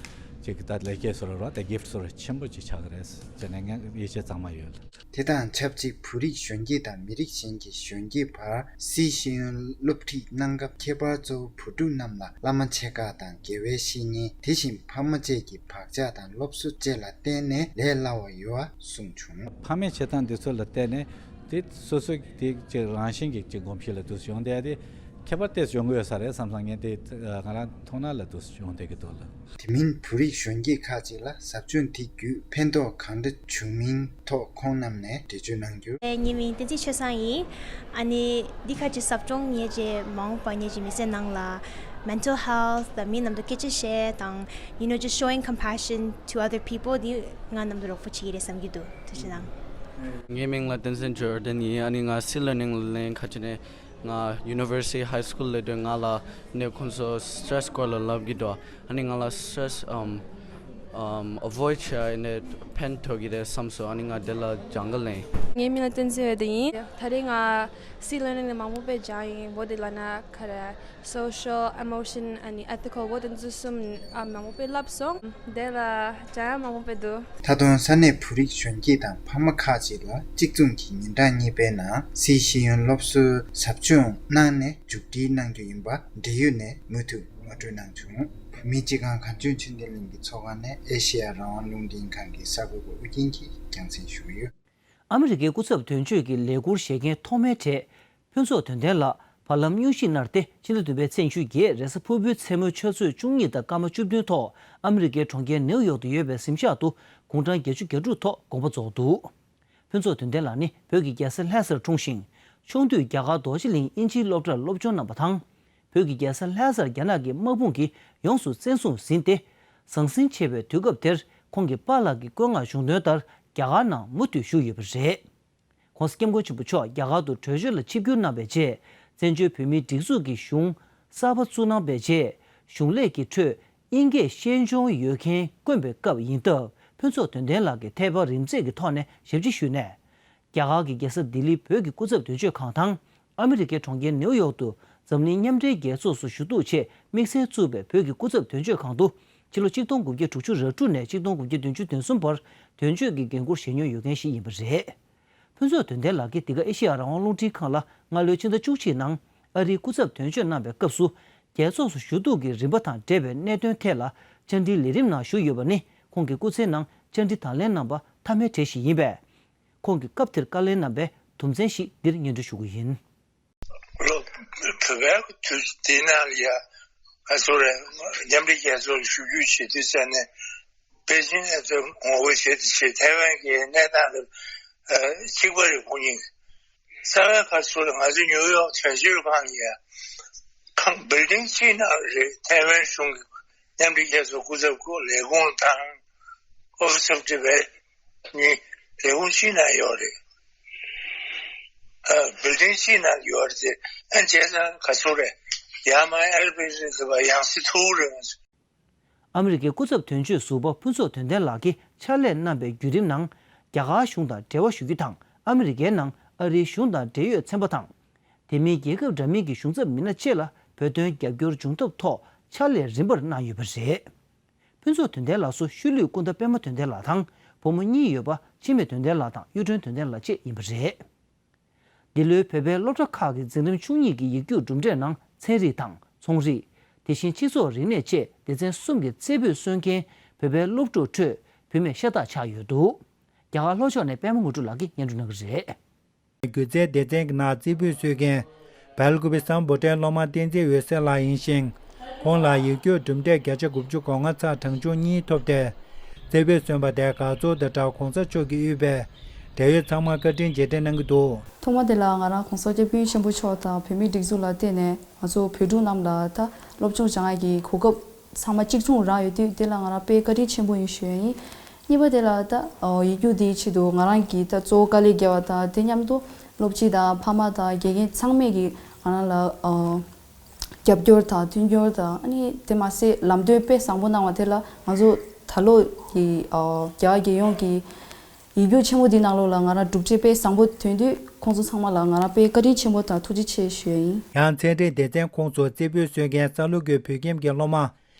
ཅིག་ད་ལེགས་སྐྱེས་བཟོ་འདྲ་རེད་པ། ད་གིཕ་ཊི་བཟོ་འདྲ་ཆེན་པོ་ཅིག་ཆགས་ཀྱི་རེད་ཟེར་ནས་ངས་ཡིད་ཆེས་གཙང་མ་ཡོད། དེ་དང་ཆབས་ཅིག་བོད་རིགས་གཞོན་སྐྱེས་དང་མི་རིགས་གཞན་གྱི་གཞོན་སྐྱེས་བར་སིའི་ཤེས་ཡོན་སློབ་ཁྲིད་གནང་སྐབས། ཁྱད་པར་གཙོ་བོ་བུ་ཕྲུག་རྣམས་ལ་བླ་མ་ཆེ་ཁག་དང་དགེ་བའི་བཤེས་གཉེན། དེ་བཞིན་ཕ་མ་བཅས་ཀྱི་བག་ཆགས་དང་སློབ་གསོ་བཅས་ལ་བརྟེན་ནས་ལས་སླ་བ་ཡོད་པ་གསུངས་བྱུང་། ཕ་མས་བྱེད་སྟངས་འདི་ཚོ་ལ་བརྟེན་ནས། དེ་སོ་སོ་དེ་ཅིག་རང་བཞིན་གྱི་ཅིག་གོམས་གཤིས་ལ་འདུག་སེ་ཡོང་བསྡད་དེ། ཁྱད་པར་ཏོག་ཙམ་ཡོང་གི་ཡོད་ས་རེད་བསམ་སོང་། ངས་དེ་ང་རང་མཐོང་སྣང་ལ་འདུག་སེ་ཡོང་བསྡད་ཀྱི་འདུག་ལགས། དེ་མིན་བོད་རིགས་གཞོན་སྐྱེས་ཁག་ཅིག་ལ་ཟབ་སྦྱོང་དེ་བརྒྱུད་ཕན་ཐོགས་གང་འདྲ་བྱུང་མིན་ཐོག་ཁོང་རྣམས་ནས་འགྲེལ་བརྗོད་གནང་རྒྱུར། ངའི་མིང་བསྟན་འཛིན་ཆོས་བཟང་ཡིན། ཨ་ནི་འདི་ཁ་ཅིག་ཟབ་སྦྱོང་ངས་ཅིག་མ་འོངས་པ་ངས་ཅིག་མི་ཚེ་ནང་ལ་mental health དང་མི་རྣམས་དང་སྐད་ཆ་བཤད་དང་you know just showing compassion to other people འདི་ང་རྣམས་ལ་རོགས་པ་བྱེད་ཀྱི་རེད་བསམ་གྱི་འདུག། ཐུགས་རྗེ་གནང་། ངའི་མིང་ལ་བསྟན་འཛིན་ཇོར་ཌན་ཡིན། ཨ་ནི་ང་སི་ལར་ནིང་ལ་ལེན། ཁ་ཅིག་ནས་ང་ཡུ་ནི་ཝར་སི་ཊི་ཧའི་སི་ཀུལ་ལ་སླེབས་དུས་ང་ལ་ནས་ཁོང་ཚོ་སི་ཊེ་རེ་སི་སྐོར་ལ་ལབ་ཀྱི་འདུག། ཨ་ནི་ང་ལ་སི་ཊེ་རེ་སི་ཨམ་ཨམ་ཨ་བོ་ཌི་བྱས་ནས་ཕན་ཐོགས་ཀྱི་རེད་བསམ་སོང་། ཨ་ནི་ང་དེ་ལ་སྦྱང་ག་ལེན། ངའི་མིང་ལ་བསྟན་འཛིན་འོད་ཟེར་ཡིན། ད་རེས་ང་སི་ལར་ནིང་ནས་མང་པོ་དཔེ་སྦྱངས་ཡིན། བོད་དེ་ལ་ན་ག་རེ་social, emotion ཨ་ནི་ethical བོད་དེ་ཚོ་གསུམ་ཨ་མང་པོ་དཔེ་བསླབས་སོང་། དེ་ལ་སྦྱང་ཡ་མང་པོ་དཔེ་འདུག། ད་དུང་ས་གནས་བོད་རིགས་གཞོན་སྐྱེས་དང་ཕ་མ་ཁག་ཅིག་ལ་གཅིག་མཚུངས་ཀྱི་ཉིན་གྲངས་གཉིས་པའི་ནང་སིའི་ཤེས་ཡོན་སློབ་གསོའི་ཟབ་སྦྱོང་གནང་ནས་མཇུག་སྒྲིལ་གནང་རྒྱུ་ཡིན་པ་འབྲེལ་ཡོད་ནས་མུ་མཐུད་ངོ་སྤྲོད་གནང་བྱུང་། བོད་མིའི་སྤྱི་ཁང་གངས་ལྗོངས་ཆོས་ལྡན་གླིང་གི་ཚོགས་ཁང་ནས་ཨེ་ཤེ་ཡ་རང་དབང་རླུང་འཕྲིན་ཁང་གི་གསར་འགོད་པ་ཨུ་རྒྱན་གྱིས་རྒྱང་སྲིང་ཞུས་ཡོད། ཨ་མི་རི་ཀའི་སྐུ་ཚབ་དོན་གཅོད་ཀྱི་ལས་ཁུར་བཞེས་མཁན་ཐོག་མའི་གྲས་ཕུན་ཚོགས་དོན་ལྡན་ལགས་བར་ལམ་སྙུང་གཞིས་མནར་ཏེ། ཕྱི་ཟླ་བདུན་པའི་ཚེས་བཅུ་བརྒྱད་རེས་གཟའ་ཕུར་བུའི་མཚན་མོའི་ཆུ་ཚོད་བཅུ་གཉིས་དང་སྐར་མ་བཅུ་བདུན་ཐོག་ཨ་མི་རི་ཀའི་གྲོང་ཁྱེར་ནེའུ་ཡོག་ཏུ་ཡོད་པའི་གཟིམ་ཤག་ཏུ་དགུང་གྲངས་བརྒྱད་ཅུ་གྱ་དྲུག་ཐོག་དགོངས་པ་རྫོགས་འདུག། ཕུན་ཚོགས་དོན་ལྡན་ལགས་ནི་བོད་ཀྱི་རྒྱལ་ས་ལྷ་སར་འཁྲུངས་ཤིང་། ཆུང་དུས་རྒྱ་གར་རྡོ་རྗེ་གླིང་དབྱིན་ཇིའི་སློབ་གྲྭར་སློབ་སྦྱོང་གནང་བ་དང་། བོད་ཀྱི་རྒྱལ་ས་ལྷ་སར་རྒྱ་ནག་གི་དམག་དཔུང་གིས་ཡོངས་སུ་བཙན་བཟུང་ཟིན་ཏེ། ཟང་ཟིང་ཆེ་བའི་དུས་སྐབས་དེར་ཁོང་གི་པཱ་ལགས་ཀྱི་བཀོད་མངགས་གཞུང་དོན་ལྟར་རྒྱ་གར་ནང་མུ་མཐུད་བཞུགས་ཡོད་པ་རེད། ྋགོང་ས་ྋསྐྱབས་མགོན་ཆེན་པོ་མཆོག་རྒྱ་གར་དུ་བྲོས་བྱོལ་ལ་ཆིབས་བསྒྱུར་གནང་བའི་རྗེས། བཙན་བྱོལ་བོད་མིའི་སྒྲིག་འཛུགས་ཀྱི་གཞུང་གསར་པ་བཙུགས་གནང་བའི་རྗེས། གཞུང་ལས་ཀྱི་ཁྲོད་དབྱིན་སྐད་ཤེས་འབྱུང་ཡོད་མཁན་དཀོན་པའི་སྐབས་ཡིན་སྟབས། ཕུན་ཚོགས་དོན་ལྡན་ལགས་ཀྱིས་ཐད་པར་རིམ་འཛེགས་ཀྱི་ཐོག་ནས་ཞབས་ཕྱི་ཞུས་ནས། རྒྱ་གར་གྱི་རྒྱལ་ས་ལྡི་ལིའི་བོད་ཀྱི་སྐུ་ཚབ་དོན་གཅོད་ཁང་དང་། ཨ་མི་རི་ཀའི་གྲོང་ཁྱེར་ནེའུ་ཡོག་ཏུ་འཛམ་གླིང་མཉམ་འབྲེལ་རྒྱལ་ཚོགས་སུ་ཞུ་གཏུག་ཆེད་དམིགས་བསལ་བཙུགས་པའི་བོད་ཀྱི་སྐུ་ཚབ་དོན་གཅོད་ཁང་དུ། ཕྱི་ལོ་ཆིག་སྟོང་དགུ་བརྒྱ་དྲུག་ཅུ་རེ་དྲུག་ནས་ཆིག་སྟོང་དགུ་བརྒྱ་བདུན་ཅུ་དོན་གསུམ་བར་དོན་གཅོད་ཀྱི་འགན་འཁུར་བཞེས་མྱོང་ཡོད་མཁན་ཞིག་ཡིན་པ་རེད། ཕུན་ཚོགས་དོན་ལྡན་ལགས་ཀྱིས་འདི་ག་ཨེ་ཤེ་ཡ་རང་དབང་རླུང་འཕྲིན་ཁང་ལ་སྔ་ལོའི་ཕྱི་ཟླ་བཅུ་གཅིག་ནང་ཨ་རིའི་སྐུ་ཚབ་དོན་གཅོད་གནང་བའི་སྐབས་སུ། རྒྱལ་ཚོགས་སུ་ཞུ་གཏུག་གི་རིམ་པ་དང་འབྲེལ་བའི་གནད་དོན་ཐད་ལ་བཅར་འདྲིའི་ལས་རིམ་ནང་ཞུགས་ཡོད་པ་ནི། ཁོང་གི་སྐུ་ཚེའི་ནང་བཅར་འདྲི་དང་ལེན་གནང་པ་མཐའ་མའི་གྲས་ཤིག་ཡིན་པས། ཁོང་གིས་སྐབས་དེར་བཀའ་ལན་གནང་པའི་དུམ་ཚན་ཞིག་འདིར་སྙན་སྒྲོན་ཞུ་གི་ཡིན། ལོ། བོད་པའི་དུས་དེ་ནང་ལ་ཡ། ང་ཚོ་རེ་མཉམ་འབྲེལ་རྒྱལ་ཚོགས་ལ་ཞུ་རྒྱུ་བྱེད་དུས་ཙམ་ནས། པེ་ཅིན་ནས་ཚུར་ངོ་རྒོལ་བྱེད་དུ་བྱེད། ཐའེ་ཝན་གྱི་གནས་སྟངས་ལ་གཅིག་པ་རེད་ཁོང་གཉིས། རྩ་བའི་ཁ་ཚུར་ང་ཚོ་ནིའུ་ཡོག་དོན་གཅོད་ཁང་ཡ། ཁང་བིལ་ཌིང་གཅིག་ནང་རེད། ཐའེ་ཝན་གཞུང་གི་མཉམ་འབྲེལ་རྒྱལ་ཚོགས་སྐུ་ཚབ་ཁོ་ལས་ཁུངས་དང་། ཨོ་ཕི་སི་ཨོབ་ཊི་བེཊ་གཉིས་ལས་ཁུངས་གཅིག་ནང་ཡོད་རེད། ཨ། བིལ་ཌིང་གཅིག་ནང་ཡོད་རེད་དེ། ཨ། བྱས་ཙང་ག་ཚོད་རེད། ཡར་མར་ཨེ་ལི་ཝེ་ཊར་དེ་བ་ཡང་སེ་ཐུག་རེད། ཨ་མི་རི་ཀའི་སྐུ་ཚབ་དོན་གཅོད་ཟུར་པ་ཕུན་ཚོགས་དོན་ལྡན་ལགས་ཀྱིས་ཕྱག་ལས་གནང་པའི་བརྒྱུད་རིམ་ནང་། རྒྱ་གར་གཞུང་དང་འབྲེལ་བ་ཞུ་རྒྱུ་དང་། ཨ་མི་རི་ཀའི་ནང་ཨ་རིའི་གཞུང་དང་འབྲེལ་ཡོད་ཚན་པ་དང་། དེ་མིན་རྒྱལ་ཁབ་འདྲ་མིན་གྱི་གཞུང་ཚབ་མི་སྣ་བཅས་ལ་བོད་དོན་རྒྱབ་སྐྱོར་འབྱུང་ཐབས་ཐོག་ཕྱག་ལས་རིམ་པར་གནང་ཡོད་པ་རེད། ཕུན་ཚོགས་དོན་ལྡན་ལགས་སུ་ཤུལ་ལུས་སྐུ་ཟླ་པད་མ་དོན་ལྡན་ལགས་དང་བུ་མོ་གཉིས་ཡོད་པ་འཆི་མེད་དོན་ལྡན་ལགས་དང་གཡུ་སྒྲོན་དོན་ལྡན་ལགས་བཅས་ཡིན་པ་རེད། འདི་ལོའི་བོད་པའི་སློབ་གྲྭ་ཁག་གི་འཛིན་རིམ་བཅུ་གཉིས་ཀྱི་ཡིག་རྒྱུགས་གྲུབ་འབྲས་ནང་ཚན་རིག་དང་ཚོང་རིག་དེ་བཞིན་སྤྱི་ཚོགས་རིག་གནས་བཅས་སྡེ་ཚན་གསུམ་གྱི་རྩེ་ཕུད་སོན་མཁན་བོད་པའི་སློབ་ཕྲུག་ཁྲོད་བུད་མེད་ཤ་སྟག་ཆགས་ཡོད་འདུག། རྒྱ་གར་ལྷོ་ཕྱོགས་ནས་པད་མ་དངོས་གྲུབ་ལགས་ཀྱིས་སྙན་སྒྲོན་གནང་གི་རེད། སྒྱུ་རྩལ་སྡེ་ཚན་གྱི་ནང་རྩེ་ཕུད་སོན་མཁན་བལ་ཀུ་པེ་སམ་བྷོ་ཊའི་སློབ་མ་བསྟན་འཛིན་འོད་ཟེར་ལགས་ཡིན་ཞིང་། ཁོང་ལ་ཡིག་རྒྱུགས་གྲུབ་འབྲས་བརྒྱ་ཆ་དགུ་བཅུ་གོ་ལྔ་ཚེག་གྲངས་ཆུང་གཉིས་ཐོབ་སྟེ། རྩེ་ཕུད་སོན་པ་དེ་དགའ་ཚོར་དང་སྦྲགས་གོང་ས་མཆོག་གིས་དབུས་པའི་འབྲེལ་ཡོད་ཚང་མར་བཀའ་དྲིན་རྗེས་དྲན་གནང་གི་འདུག། ཐོག་མ་དེ་ལ་ང་རང་གོང་ས་སྐྱབས་མགོན་ཆེན་པོ་མཆོག་དང་བོད་མིའི་སྒྲིག་འཛུགས་ལ་བརྟེན་ནས་ང་ཚོ་བོད་ཕྲུག་རྣམས་ལ་ད་སློབ་སྦྱོང་སྦྱང་ཡག་གི་གོ་སྐབས་ཚང་མ་གཅིག་མཚུངས་རག་ཡོད་དུས། དེ་ལ་ང་རང་དཔེ་བཀའ་དྲིན་ཆེན་པོ་ཡིན་ཞུ་ཡ་ཡིན། གཉིས་པ་དེ་ལ་ད་ཡིག་རྒྱུགས་འདིའི་ཆེད་དུ་ང་རང་གིས་ད་གཙོ་བོ་དཀའ་ལས་བརྒྱབ་པ་དང་། དེ་མཉམ་དུ་སློབ་སྤྱི་དང་ཕ་མ་དང་དགེ་རྒན་ཚང་མས་ཀྱིས་ང་རང་ལ་རྒྱབ་སྐྱོར་དང་མཐུན་འགྱུར་དང་། ཨ་ནི་དེ་མ་ཟད་ལམ་སྟོན་དཔེ་བཟང་པོ་གནང་བ་དེ་ལ་ང་ཚོ་ད་ལོ་གི་རྒྱ་གར་རྒྱལ་ཡོངས་ཀྱི་ཡིག་རྒྱུགས་ཆེན་མོ་འདིའི་ནང་ལོགས་ལ་ང་རང་གྲུབ་འབྲས་དཔེ་བཟང་པོ་ཐོན་དུས། ཁོང་ཚོ་ཚང་མ་ལ་ང་རང་དཔེ་བཀའ་དྲིན་ཆེན་པོ་དང་ཐུགས་རྗེ་ཆེ་ཞུ་ཡ་ཡིན། ཡང་ཚན་རིག་སྡེ་ཚན་ཁོངས་སུ་རྩེ་ཕུད་སོན་མཁན་ས་ལུ་གུའི་བོད་ཁྱིམ་གྱི་སློབ་མ།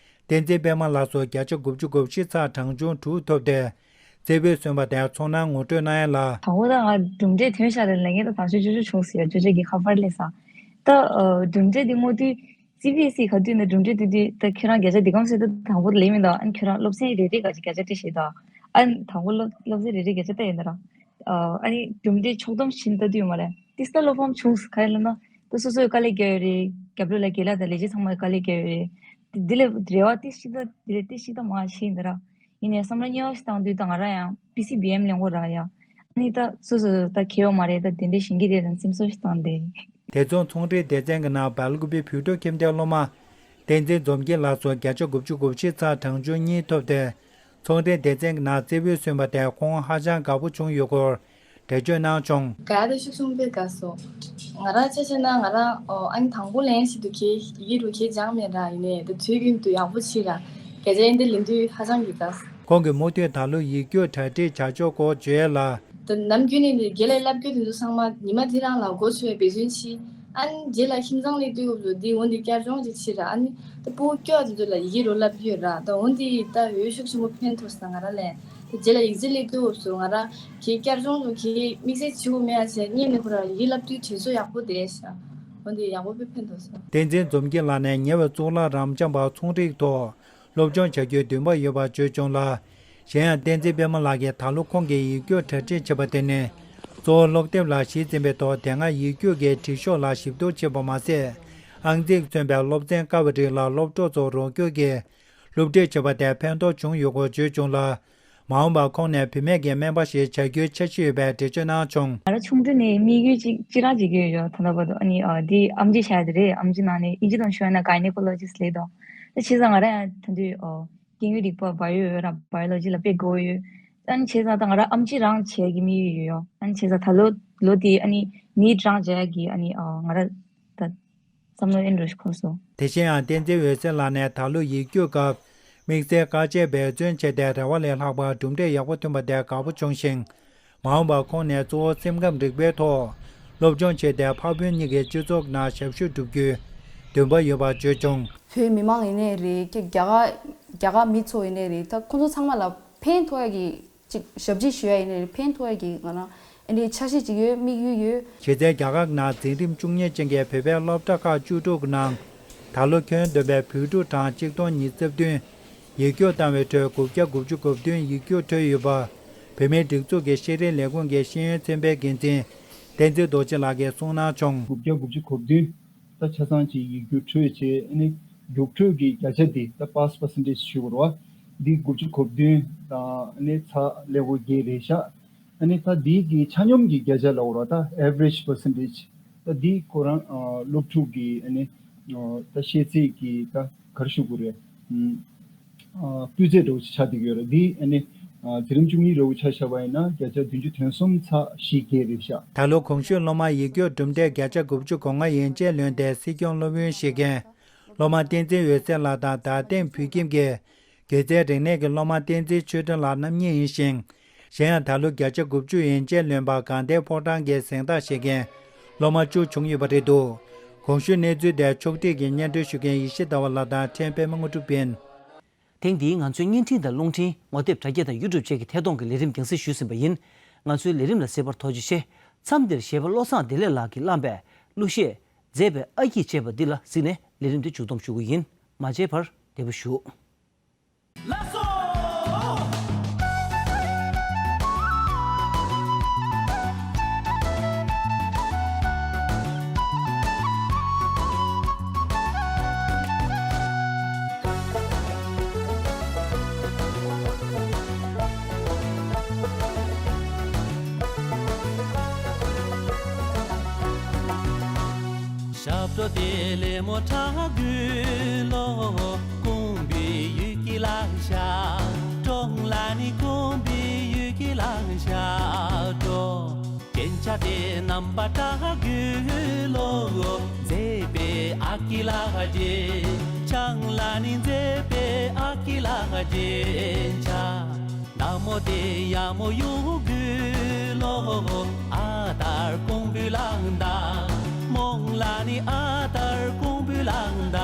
བསྟན་འཛིན་པད་མ་ལགས་སུ་བརྒྱ་ཆ་དགུ་བཅུ་གོ་བཞི་ཚེག་གྲངས་ཆུང་དྲུག་ཐོབ་སྟེ། རྩེ་ཕུད་སོན་པ་དེར་ཚོར་སྣང་ངོ་སྤྲོད་གནང་ཡ་ལ། དང་པོ་ད་ང་གྲུབ་འབྲས་ཐོན་ཤག་རེད་ལབ་མཁན་ད་དང་ཤོས་ཅོ་ཅོ་བྱུང་ཟེར་ཡ་ཅོ་ཅོ་གི་ཁ་པར་སླེབས་སོང་། ད་ཨ་གྲུབ་འབྲས་དེ་སྔོན་དུས་སི་བི་ཨེས་ཨི་ག་དུས་ནས་གྲུབ་འབྲས་དེ་དུས་ད་ཁྱོད་རང་བརྒྱ་ཆ་འདི་གམ་ཟེར་ད་དང་པོ་ལབ་མི་འདུག་ཨ་ནི་ཁྱོད་རང་སློབ་ཚན་རེ་རེ་ག་ཅིག་བརྒྱ་ཆ་སྤྲད་ཤེས་ད། ཨ་ནི་དང་པོ་སློབ་སློབ་ཚན་རེ་རེ་བརྒྱ་ཆ་སྤྲད་ཡིན་ད་ར། ཨ་ནི་གྲུབ་འབྲས་ཕྱོགས་བསྡོམས་བྱེད་ད་དུས་ཡོད་མ་རེད། ཏིས་ད་བློ་ཕམ་བྱུང་ག་རེ་ལབ་ན། ད་སོ་སོས་དཀའ་ལས་བརྒྱབ་ཡོད་རེད། རྒྱབ་ལོགས་ལ་རྒན་ལགས་དང་ལས་བྱེད་ཚང་མས་དཀའ་ལས་བརྒྱབ་ཡོད་རེད། འདི་ལས་རེ་བ་ཏིས་ཤིག་ད་འདི་ལས་ཏིས་ཤིག་ད་མ་ཤེས་ཡིན་ད་ར། ཡིན་ནའི་བསམ་བློ་རྙེད་པ་ཞིག་བཏང་དུས་ད་ང་རང་ཡང་པི་སི་བི་ཨེམ་ལེན་དགོས་ར་ཡ། ཨ་ནི་ད་སོ་སོ་ད་ཁེ་ཡོད་མ་རེད། ད་དེ་འདྲའི་ཞིང་གི་དེ་དང་སེམས་གསོ་ཞིག་བཏང་སྟེ། དེ་མཚུངས་ཚོང་འབྲེལ་སྡེ་ཚན་གྱི་ནང་སྦེལ་ཀོབ་བོད་ཕྲུག་ཁྱིམ་སྡེའི་སློབ་མ་བསྟན་འཛིན་འཛོམས་སྐྱིད་ལགས་སུ་བརྒྱ་ཆ་དགུ་བཅུ་གོ་བཞི་ཚེག་གྲངས་ཆུང་གཉིས་ཐོབ་སྟེ། ཚོང་འབྲེལ་སྡེ་ཚན་གྱི་ནང་རྩེ་ཕུད་སོན་པ་དེར་ཁོང་ཧ་ཅང་དགའ་པོ་བྱུང་ཡོད་སྐོར་འགྲེལ་བརྗོད་གནང་བྱུང་། དགའ་ཡ་ད་ཤུགས་ཆུང་དཔེ་དགའ་སོང་། ང་རང་ཆ་བཞག་ན་ང་རང་ཨོ་ཨ་ནི་དང་པོ་ལན་ཞིག་ཏུ་ཁྱེད་ཡི་གེ་རུ་ཁྱེད་སྦྱངས་མེད་ར། ཡིན་ནའི་ད་དུས་རྒྱུན་དུ་ཡག་པོ་བྱེད་ར། སྐད་ཆ་ཡིན་དེ་ལེན་དུས་ཧ་ཅང་གི་དགའ་སོང་། ཁོང་གིས་མུ་མཐུད་ད་ལོ་ཡིག་རྒྱུགས་གྲ་སྒྲིག་བྱ་ཕྱོགས་སྐོར་བརྗོད་ཡ་ལ། ད་ནམ་རྒྱུན་ནས་ནི་དགེ་ལས་བསླབ་རྒྱུ་དེ་ཚོ་ཚང་མ་ཉི་མ་དེ་རང་ལ་འགོ་ཚུགས་པའི་འབད་བརྩོན་བྱེད། ཨ་ནི་རྗེས་ལ་ཁྱིམ་ཚང་སླེབས་དུས་སྐབས་སུ་འདི་འོ་འདི་བསྐྱར་སྦྱོང་ཅིག་བྱེད་ར། ཨ་ནི་ད་སྤུ་གུ་སྐྱོ་བ་དེ་ཚོ་ལ་ཡི་གེ་རུ་བསླབ་རྒྱུ་ཡོད་ར། ད་འོ་འདི་ད་འོས་ཤུགས་ཆེན་པོ་ཕན་ཐོགས་སོང་ང་རང་ལན། ད་རྗེས་ལ་ཡིག་ཚད་སླེབས་དུས་སྐབས་སུ་ང་རང་གི་བསྐྱར་སྦྱོང་དུ་གི་དམིགས་བསལ་བྱེད་དགོས་མེད་ཨ་བྱས་སྔོན་ནས་ཁོ་རང་ཡི་གེ་བསླབ་དུས་དྲན་གསོ་ཡག་པོ་བསྡད་ཤག་འོ་འདི་ཡག་པོ་དཔེ་ཕན་ཐོགས་སོང་། བསྟན་འཛིན་འཛོམས་སྐྱིད་ལགས་ནས་ཉེ་བའི་གཙུག་ལག་རབ་འབྱམས་པ་ཚོང་རིག་ཐོག་སློབ་སྦྱོང་བྱ་རྒྱུའི་འདུན་པ་ཡོད་པ་བརྗོད་བྱུང་ལ། གཞན་ཡང་བསྟན་འཛིན་པད་མ་ལགས་ཀྱིས་ད་ལོ་ཁོང་གིས་ཡིག་རྒྱུགས་གྲ་སྒྲིག་བྱས་པ་དེ་ནི་གཙོ་བོ་སློབ་དེབ་ལ་གཞི་འཛིན་པའི་ཐོག་དེ་སྔ་ཡིག་རྒྱུགས་ཀྱི་དྲི་ཤོག་ལ་ཞིབ་བསྡུར་བྱས་པ་མ་ཟད། ཨང་རྩིས་མཚོན་པའི་སློབ་ཚན་ཀ་བ་རིགས་ལ་སློབ་གྲོགས་ཚོ་རོགས་སྐྱོར་གྱིས་སློབ་ཁྲིད་བྱས་པ་དེར་ཕན་ཐོགས་བྱུང་ཡོད་སྐོར་བརྗོད་བྱུང་ལ། མ་འོངས་པར་ཁོང་ནས་བུད་མེད་ཀྱི་སྨན་པ་ཞིག་བྱ་རྒྱུའི་འཆར་གཞི་ཡོད་པའི་འགྲེལ་བརྗོད་གནང་བྱུང་། ང་རང་ཆུང་དུས་ནས་དམིགས་ཡུལ་གཅིག་གཅིག་རང་བྱེད་ཀྱི་ཡོད་ཡོད་ད་ལྟ་བར་དུ། ཨ་ནི་ཨ་འདི་ཨེམ་ཆི་བྱ་ཡ་དེ་རེད། ཨེམ་ཆི་ནང་ནས་ཨིན་ཇི་དང་ཤོད་ན་གའི་ནི་ཀོ་ལོ་ཇི་སི་ལེགས་དང་། ད་བྱས་ཙང་ང་རང་ཡང་ད་དུས་ཨོ་སྐྱེ་དངོས་རིག་པ་བ་ཡོ་ཡོ་ར་བ་ཡོ་ལོ་ཇི་ལ་དཔེ་དགའ་བོ་ཡོད། ཨ་ནི་བྱས་ཙང་ད་ང་རང་ཨེམ་ཆི་རང་བྱེད་ཀྱི་དམིགས་ཡུལ་ཡོད་ཡོད། ཨ་ནི་བྱས་ཙང་ད་ལོ་ལོ་དེ་ཨ་ནི་ནིཊ་རང་བྱེད་ཡ་གི་ཨ་ནི་ཨ་ང་རང་ད་བསམ་བློ་ཨེ་འགྲོ་ཞིག་འཁོར་སོང་། དེ་བཞིན་ཡང་བསྟན་འཛིན་འོད་ཟེར་ལགས་ནས་ད་ལོ་ཡིག་རྒྱུགས་སྐབས་དམིགས་བསལ་དཀའ་སྤྱད་འབད་བརྩོན་བྱས་ཏེ་རེ་བ་ལས་ལྷག་པར་གྲུབ་འབྲས་ཡག་པོ་ཐོན་པ་དེར་དགའ་པོ་བྱུང་ཞིང་། མ་འོངས་པར་ཁོང་ནས་གཙོ་བོ་སེམས་ཁམས་རིག་པའི་ཐོག་སློབ་སྦྱོང་བྱས་ཏེ་ཕ་བུ་གཉིས་ཀྱི་སྤྱི་ཚོགས་ནང་ཞབས་ཞུ་བསྒྲུབ་རྒྱུའི་འདུན་པ་ཡོད་པ་བརྗོད་བྱུང་། བོད་མི་མང་ཡིན་ནའི་རེད། རྒྱ་གར་རྒྱ་གར་མི་ཚོ་ཡིན་ནའི་རེད། ད་ཁོང་ཚོ་ཚང་མ་ལ་ཕན་ཐོགས་ཡ་གི་ཅིག་ཞབས་ཕྱི་ཞུ་ཡ་ཡིན་ནའི་རེད། ཕན་ཐོགས་ཡ་གི་ང་རང་ཨ་ནི་འཆར་གཞི་ཅིག་ཡོད། དམིགས་ཡུལ་ཡོད། གཞི་རྩའི་རྒྱ་གར་ནང་འཛིན་རིམ་བཅུ་གཉིས་ཅན་གྱི་བོད་པའི་སློབ་གྲྭ་ཁག་བཅུ་དྲུག་གི་ནང་ད་ལོ་ཁྱོན་བསྡོམས་པའི་བོད་ཕྲུག་གྲངས་གཅིག་སྟོང་ཉི་ཤུ་རྩ་བདུན་ཡིག་རྒྱུགས་བཏང་བའི་ཁྲོད་དགུ་བརྒྱ་དགུ་བཅུ་གོ་བདུན་ཡིག་རྒྱུགས་འཕྲོད་ཡོད་པ། བོད་མིའི་སྒྲིག་འཛུགས་ཀྱི་ཤེས་རིག་ལས་ཁུངས་ཀྱི་ཤེས་ཡོན་ཚན་པའི་འགན་འཛིན་བསྟན་འཛིན་རྡོ་རྗེ་ལགས་ཀྱིས་གསུངས་གནང་བྱུང་། དགུ་བརྒྱ་དགུ་བཅུ་གོ་བདུན་ད་ཆ་ཚང་གཅིག་ཡིག་རྒྱུགས་འཕྲོད་བྱས། ཨ་ནི་རྒྱུགས་འཕྲོད་ཀྱི་བརྒྱ་ཆ་འདི་ད་པཱས་པར་སེན་ཊེཇ་ཞུ་དགོས་རེད་བ། འདི་དགུ་བཅུ་གོ་བདུན་དང་ཨ་ནི་ཚེག་ཀླད་ཀོར་བརྒྱད་རེད་ཤག་ཨ་ནི་ད་འདི་གི་ཆ་སྙོམས་ཀྱི་བརྒྱ་ཆ་ལབ་དགོས་རེད་བ། ད་average percentage ད་འདི་ཁོ་རང་ཨ་སློབ་ཕྲུག་གི་ཨ་ནི་ཨ་ད་ཤེས་ཚད་ཀྱི་ད་ག་རེ་ཞུ་དགོས་རེད། ཨ་ཨ་སྤུས་ཚད་འདྲ་བོ་ཅིག་ཆགས་བསྡད་ཀྱི་ཡོད་རེད། འདི་ཨ་ནི་ཨ་འཛིན་རིམ་བཅུ་གཉིས་འདྲ་བོ་ཆ་བཞག་པ་ཡིན་ན་བརྒྱ་ཆ་བདུན་ཅུ་དོན་གསུམ་ཚེག་བཞི་བརྒྱད་རེད་ཤག་ད་ལོ་གོང་ཞུས་སློབ་མ་ཡིག་རྒྱུགས་གྲུབ་འབྲས་བརྒྱ་ཆ་དགུ་བཅུ་གོ་ལྔ་ཡན་ཆད་ལོན་ཏེ་སྲིད་སྐྱོང་སློབ་ཡོན་བཞེས་མཁན་སློབ་མ་བསྟན་འཛིན་འོད་ཟེར་ལགས་དང་རྡ་སྟེང་བོད་ཁྱིམ་གྱི་སྒྱུ་རྩལ་རིག་གནས་ཀྱི་སློབ་མ་བསྟན་འཛིན་ཆོས་སྒྲོན་ལགས་རྣམ་གཉིས་ཡིན་ཞིང་། གཞན་ཡང་ད་ལོ་བརྒྱ་ཆ་དགུ་བཅུ་ཡན་ཆད་ལོན་པ་དགའ་ལྡན་ཕོ་བྲང་གི་གཟེངས་རྟགས་བཞེས་མཁན་སློབ་མ་བཅུ་བྱུང་ཡོད་པ་རེད་འདུག་གོང་ཞུས་གནས་ཚུལ་དེ་ཕྱོགས་སྒྲིག་གིས་སྙན་སྒྲོན་ཞུ་མཁན་ཡེ་ཤེས་ཟླ་བ་ལགས་དང་ཕྲན་པད་མ་དངོས་གྲུབ་ཡིན། ཐེངས་འདིའི་ང་ཚོའི་བརྙན་འཕྲིན་དང་རླུང་འཕྲིན་ངོ་དེབ་དྲ་རྒྱ་དང་ཡུ་ཊུབ་བཅས་ཀྱི་ཐད་གཏོང་གི་ལས་རིམ་རྒྱང་སྲིང་ཞུས་ཟིན་པ་ཡིན། ང་ཚོའི་ལས་རིམ་ལ་གཟིགས་པར་ཐུགས་རྗེ་ཆེ། མཚམས་འདིར་གཞས་པ་བློ་བཟང་བདེ་ལེགས་ལགས་ཀྱིས་བླངས་པའི་གླུ་གཞས་མཛེས་པའི་ཨ་སྐྱིད་ཅེས་པ་འདི་ལ་གཟིགས་ནས་ལས་རིམ་འདི་མཇུག་བསྡོམས་ཞུ་གི་ཡིན། མ་མཇལ་བར་བདེ་པོ་བཞུགས། ཞབས་བྲོ་དེ་ལས་མོ་ཁྲ་གུ་ལོ། ཀུམ་པའི་ཡུལ་གྱི་ལང་ཤ། ཀྲོང་ལ་ནི་ཀུམ་པའི་ཡུལ་གྱི་ལང་ཤ་ཀྲོ། རྒྱན་ཆ་དེ་རྣམ་པ་ཁྲ་གུ་ལོ། མཛེས་པའི་ཨ་ཀི་ལ་རྒྱན་ཆ་ལ་ནི་མཛེས་པའི་ཨ་ཀི་ལ་རྒྱན་ཆ། ན་མོ་དེ་ཡ་མོ་ཡུ་གུ་ལོ། ཨ་དར་ཀོང་བུ་ལང་ད་མོང་ལ་ནི་ཨ་དར་ཀོང་བུ་ལང་ད་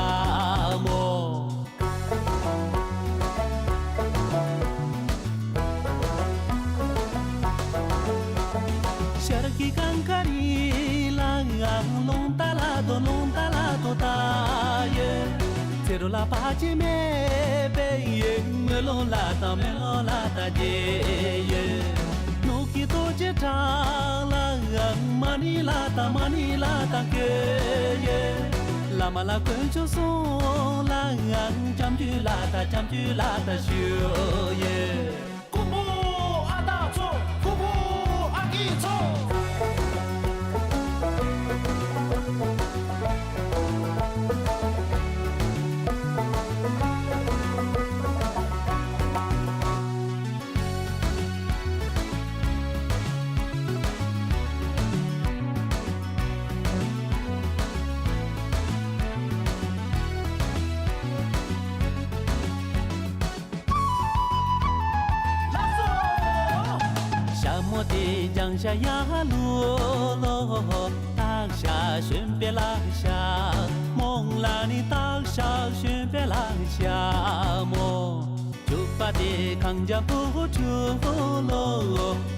མོ། ལ་བར་ཆད་མེད་པའི་ཡེ། དམུས་ལོང་ལ་དང་དམུས་ལོང་ལ་དང་རྗེས་ཡེ། ནུབ་ཀྱི་རྡོ་རྗེ་བྲག་ལའང་མ་ཎི་ལ་དང་མ་ཎི་ལ་དང་བཀོད་ཡེ། བླ་མ་ལ་དཀོན་མཆོག་གསུམ་ལའང་སྐྱབས་འཇུག་ལ་དང་སྐྱབས་འཇུག་ལ་དང་ཞུ་ཡེ། ཀུ་ཕུ་ཨ་སྟག་ཚོ། ཀུ་ཕུ་ཨ་སྐྱིད་ཚོ། ལགས་སོ། ཞྭ་མོ་དེ་ལྗང་ཞྭ་ཡ་ལོ་ལོ། སྟག་ཤར་བཞོན་པའི་ལ་ཞྭ་མོ། ལ་ནི་སྟག་ཤར་བཞོན་པའི་ལ་ཞྭ་མོ། བྱུག་པ་དེ་གངས་ལྗང་བུ་བྱུག་ལོ།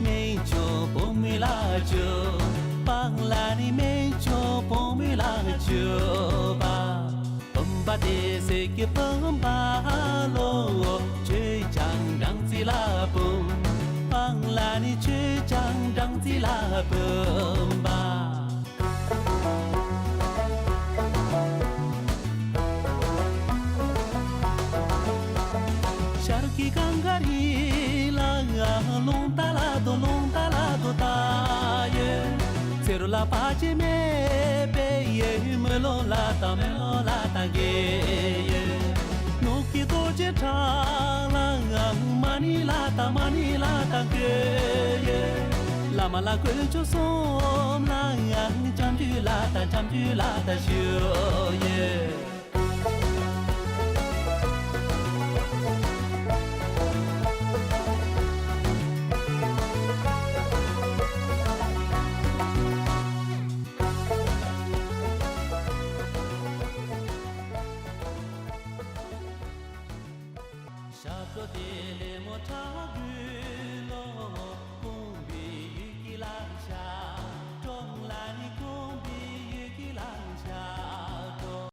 སྨན་ཆུང་བུ་མོའི་ལ་བྱུག་པ། ལ་ནི་སྨན་ཆུང་བུ་མོའི་ལ་བྱུག་པ། བུམ་པ་དེ་གསེར་གྱི་བུམ་པ་ལོ། ཆོས་ཀྱང་སྦྲང་རྩི་ལ་བུམ་པ། ལ་ནི་ཆོས་ཀྱང་སྦྲང་རྩི་ལ་བུམ་པ། ཤར་གྱི་གངས་དཀར་ཡི་ལ། རླུང་རྟ་ལ་དོ་རླུང་རྟ་ལ་དོ་ད་ཡོད། ཚེ་རོ་ལ་བར་ཆད་མེད་པའི་ཡེ། དམུས་ལོང་ལ་དང་དམུས་ལོང་ལ་དང་རྗེས་ཡེ། ནུབ་ཀྱི་རྡོ་རྗེ་བྲག་ལའང་མ་ཎི་ལ་དང་མ་ཎི་ལ་དང་བཀོད་ཡེ། བླ་མ་ལ་དཀོན་མཆོག་གསུམ་ལའང་སྐྱབས་འཇུག་ལ་དང་སྐྱབས་འཇུག་ལ་དང་ཞུ་ཡེ། ཞབས་བྲོ་དེ་ལེ་མོ་ཁྲ་གུ་